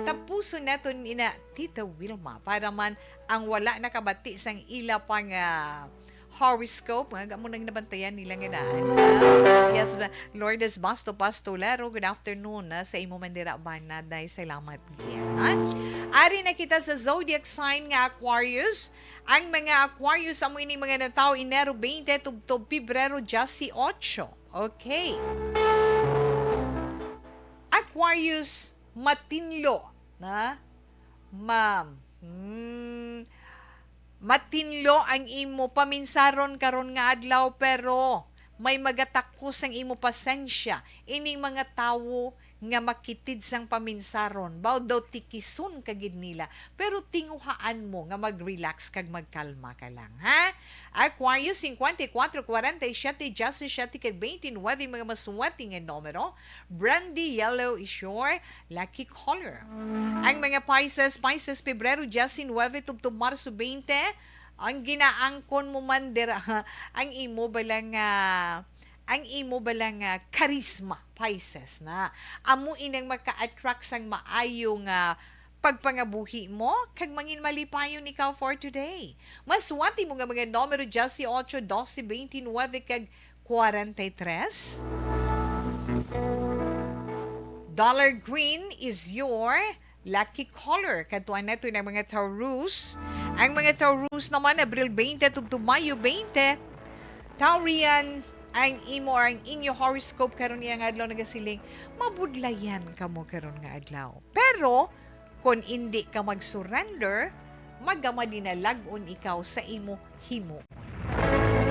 Tapuson naton ina Tita Wilma para man ang wala nakabati sang ila pang, ah, horoscope, nga amo nang nabantayan nila nga daan, ha? Yes, ba-, Lourdes Basto Pastolero, good afternoon, ha, sa imo man dira, Banaday. Salamat gid, ha? Ari na kita sa zodiac sign nga Aquarius. Ang mga Aquarius, amo ini mga natawo Enero twenty tubtob Pebrero diyesyocho. Okay. Aquarius, matinlo, na? Ma-, hmm, matinlo ang imo paminsaron karon nga adlaw, pero may magatakos ang imo pasensya. Ining mga tawo nga makitid sang paminsaron, baw daw tikison ka gid nila, pero tinguhaan mo nga mag-relax kag magkalma ka lang, ha? Aquarius, cincuenta y cuatro, cuarenta y siete, diecisiete, kag veintinueve, mga maswerte nga numero. Brandy, yellow is your lucky color. Ang mga Pisces, Pisces, Pebrero diyesnuebe tubtob Marso twenty, ang ginaangkon mo man dira, ang imo bala nga, ang imo bala nga karisma, Pisces, na. Amo inang maka-attract sang maayo nga pagpangabuhi mo, kag mangin malipayon ikaw for today. Maswerte mo nga mga numero diyesyocho, dose, veintinuebe, kag kwarenta y tres. Dollar green is your lucky color. Kadtuan nato ang mga Taurus. Ang mga Taurus naman, Abril twenty tubtob Mayo twenty. Taurian, ang imo or ang inyo horoscope karon nga adlaw nagasiling, mabudlayan kamo karon nga adlaw. Pero, kon indi ka mag-surrender, magamadi na lag-on ikaw sa imo himuon.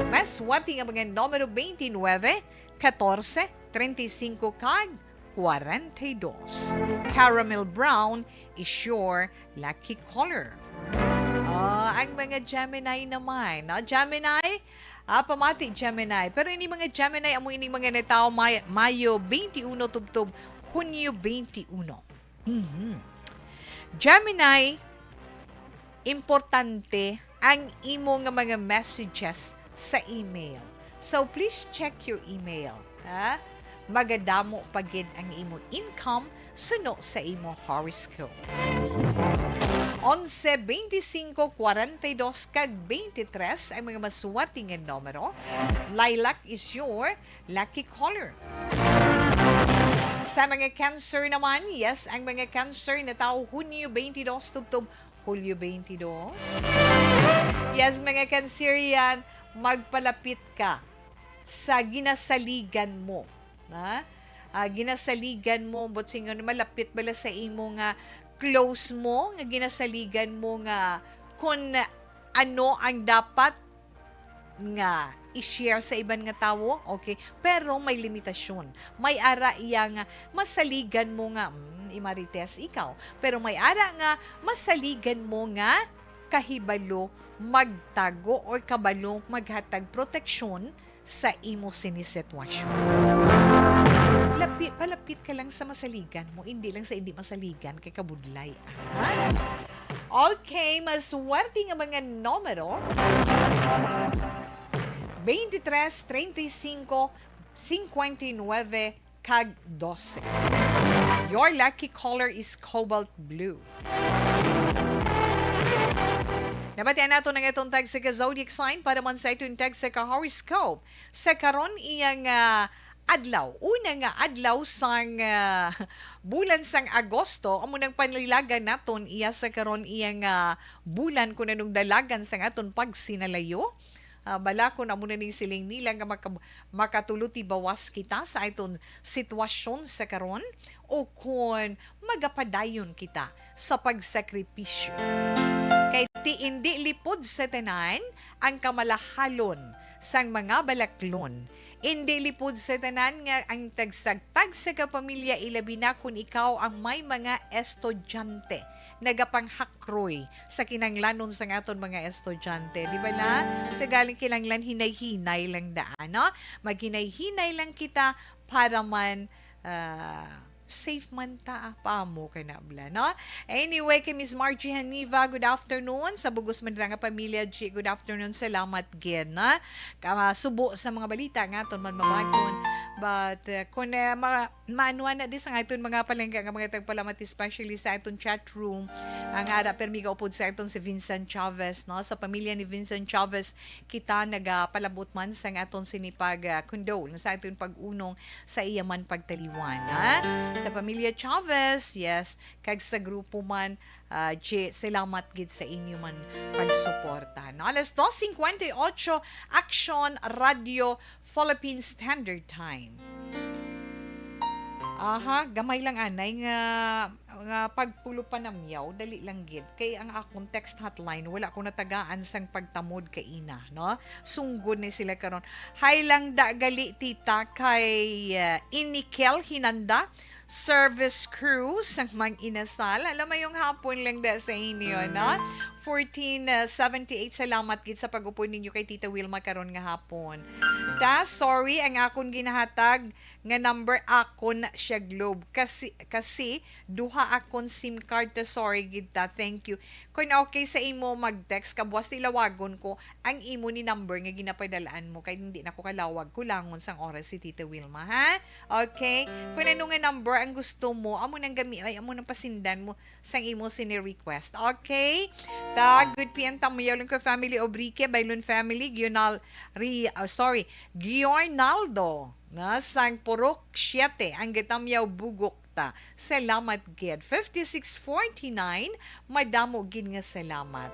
Maswerte nga mga numero twenty-nine, katorse, treinta y cinco, kag kwarenta y dos. Caramel brown is your lucky color. Ah, ang mga Gemini naman, no? Gemini, ah, pamati, Gemini. Pero ini mga Gemini, amo ini mga natawo May-, Mayo twenty-one tubtob Hunyo twenty-one. Mhm. Gemini, importante ang imo nga mga messages sa email. So, please check your email, ha? Magadamo pa gid ang imo income suno sa imo horoscope. Onse, veinticinco, cuarenta y dos, kag veintitrés ang mga maswerte nga numero. Lilac is your lucky color. Sa mga Cancer naman, yes, ang mga Cancer natawo Hunyo twenty-two tubtob Hulyo twenty-two. Yes, mga Cancerian, magpalapit ka sa ginasaligan mo, ha? Ah, ginasaligan mo, buot silingon, malapit bala sa imo nga close mo, nga ginasaligan mo nga kung ano ang dapat nga i-share sa iban nga tawo, okay? Pero may limitasyon. May ara iya nga masaligan mo nga, mm, i-Marites ikaw. Pero may ara nga masaligan mo nga kahibalo magtago or kabalo maghatag proteksyon sa imo sini sitwasyon. Lapi-, palapit ka lang sa masaligan mo, hindi lang sa hindi masaligan, kay kabudlay. Ah. Okay, maswerte nga mga numero. Twenty-tres, treinta y cinco, cincuenta y nueve, kag doce. Your lucky color is cobalt blue. Nabatian nato ang atong tagsa ka zodiac sign para man sa atong tagsa ka horoscope. Sa karon iyang, ah, adlaw, una nga adlaw sang, ah, bulan sang Agosto, amo nang panlilagan naton iya sa karon iyang, ah, bulan kun anong dalagan sang aton pagsinalayo. Ah, bala kun amo na ning siling nila nga maka-, makatulutibawas kita sa aton sitwasyon sa karon o kun magapadayon kita sa pagsakripisyo. Kay ti indi lipod sa tanan ang kamalahalon sang mga balaklon. Indi lipod sa tanan nga ang tagsagtag sa kapamilya, ilabi na kun ikaw ang may mga estudyante, nagapanghakroy sa kinahanglanon sang aton mga estudyante. Di ba na? Sa galing kinahanglan hinay-hinay lang daan, no? Maghinay-hinay lang kita para man, ah, safe man ta, ah, paamo ka na bala, no? Anyway, kay Miss Margie Haniva, good afternoon. Sa bugos man dira nga pamilya, G, good afternoon. Salamat gid, no? Ka-, subo sa mga balita nga aton man mabaton. But, uh, kung, uh, ma-, maanuan na di sa nga aton mga palangga nga mga tagpalamat, especially sa aton chat room, ang ara permi kaupod sa aton si Vincent Chavez, no? Sa pamilya ni Vincent Chavez, kita nagapalabot man sang aton sini pag, ah, condole sa aton pag-unong sa iya man pagtaliwan, ha? Sa pamilya Chavez, yes, kag sa grupo man, ah, G, salamat gid sa inyo man pagsuporta. No? Alas dos cincuenta y ocho, Action Radio Philippine Standard Time. Aha, gamay lang anay nga, nga pagpulo panamyaw, dali lang gid. Kay ang akong text hotline, wala ko natagaan sang pagtamod kaina, no? Sunggod ni sila karon. Hi lang da gali, tita, kay, uh, Inikel Hinanda, service crew sang Mang Inasal. Alam, mayong hapon lang da sa inyo, no? Fourteen seventy-eight, salamat gid sa pag-upod ninyo kay Tita Wilma karon nga hapon. Ta, sorry, ang akon ginahatag nga number akon na siya, Globe. Kasi, kasi duha akon SIM card, ta, sorry gid ta. Thank you. Kung okay sa imo mag-text, kabuas tilawagon ko ang imo ni number nga ginapadalaan mo, kay hindi na ko kalawag kulangon sang oras si Tita Wilma, ha? Okay? Kung ano nga number ang gusto mo, amo nang gami-, ay, amo nang pasindan mo sang imo sini request. Okay? Ta, good P M, Tamuyaw lang ko, family Obrique, Bailon family, Gional-, Ri-, ah, sorry, Giornaldo, na, sang Purok siete, ang Gatamyaw Bugok ta. Salamat gid. Fifty-six forty-nine, madamo gid nga salamat.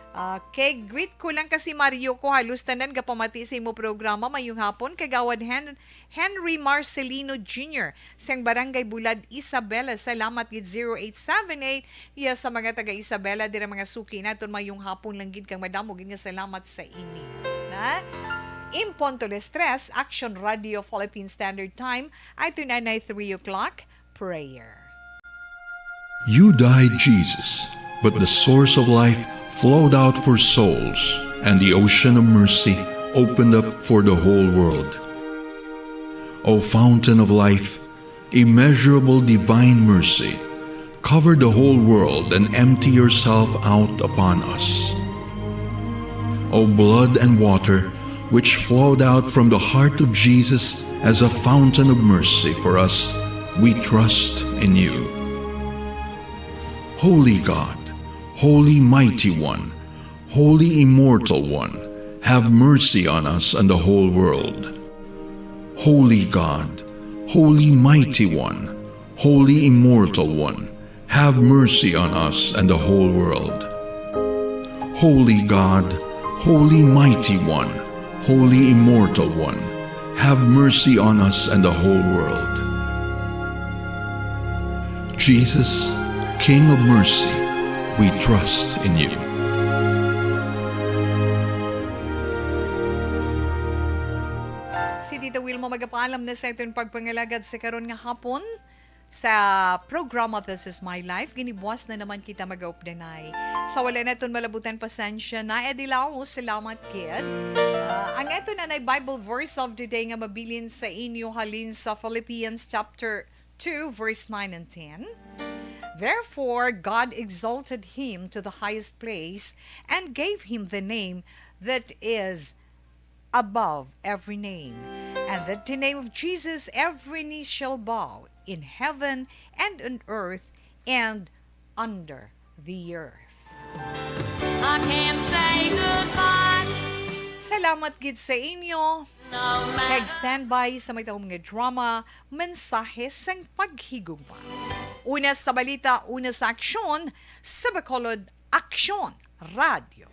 Okay, greet ko lang kasi Mario ko, halos tanan gapamati sa imo programa. Mayong hapon, Kagawad Hen-, Henry Marcelino Junior sang Barangay Bulad, Isabela. Salamat gid, zero eight seven eight. Yes, sa mga taga Isabela, dira mga suki naton, mayong hapon lang gid kag madamo gid nga salamat sa ini. Na? In punto las tres, Action Radio Philippine Standard Time, ay tunanay three o'clock, prayer. You died, Jesus, but the source of life flowed out for souls, and the ocean of mercy opened up for the whole world. O fountain of life, immeasurable divine mercy, cover the whole world and empty yourself out upon us. O blood and water, which flowed out from the heart of Jesus as a fountain of mercy for us, we trust in you. Holy God, Holy Mighty One, Holy Immortal One, have mercy on us and the whole world. Holy God, Holy Mighty One, Holy Immortal One, have mercy on us and the whole world. Holy God, Holy Mighty One, Holy Immortal One, have mercy on us and the whole world. Jesus, King of Mercy, we trust in you. Si Tita Wilma magapaalam na sa aton pagpangalagad sa karon nga hapon sa programa This Is My Life. Ginibuwas na naman kita magaupdanay. Sa wala naton malabutan, pasensya na. Edilaw, salamat kid. Ah, ang aton anay Bible verse of the day nga mabilin sa inyo halin sa Philippians chapter two, verse nine and ten. Therefore, God exalted him to the highest place and gave him the name that is above every name, and that the name of Jesus every knee shall bow in heaven and on earth and under the earth. I can't say goodbye. Salamat gid sa inyo. No Kag matter. Standby sa may tahom nga drama, mensahe sang paghigugma. Una sa balita, una sa aksyon, sa Bacolod Aksyon Radyo.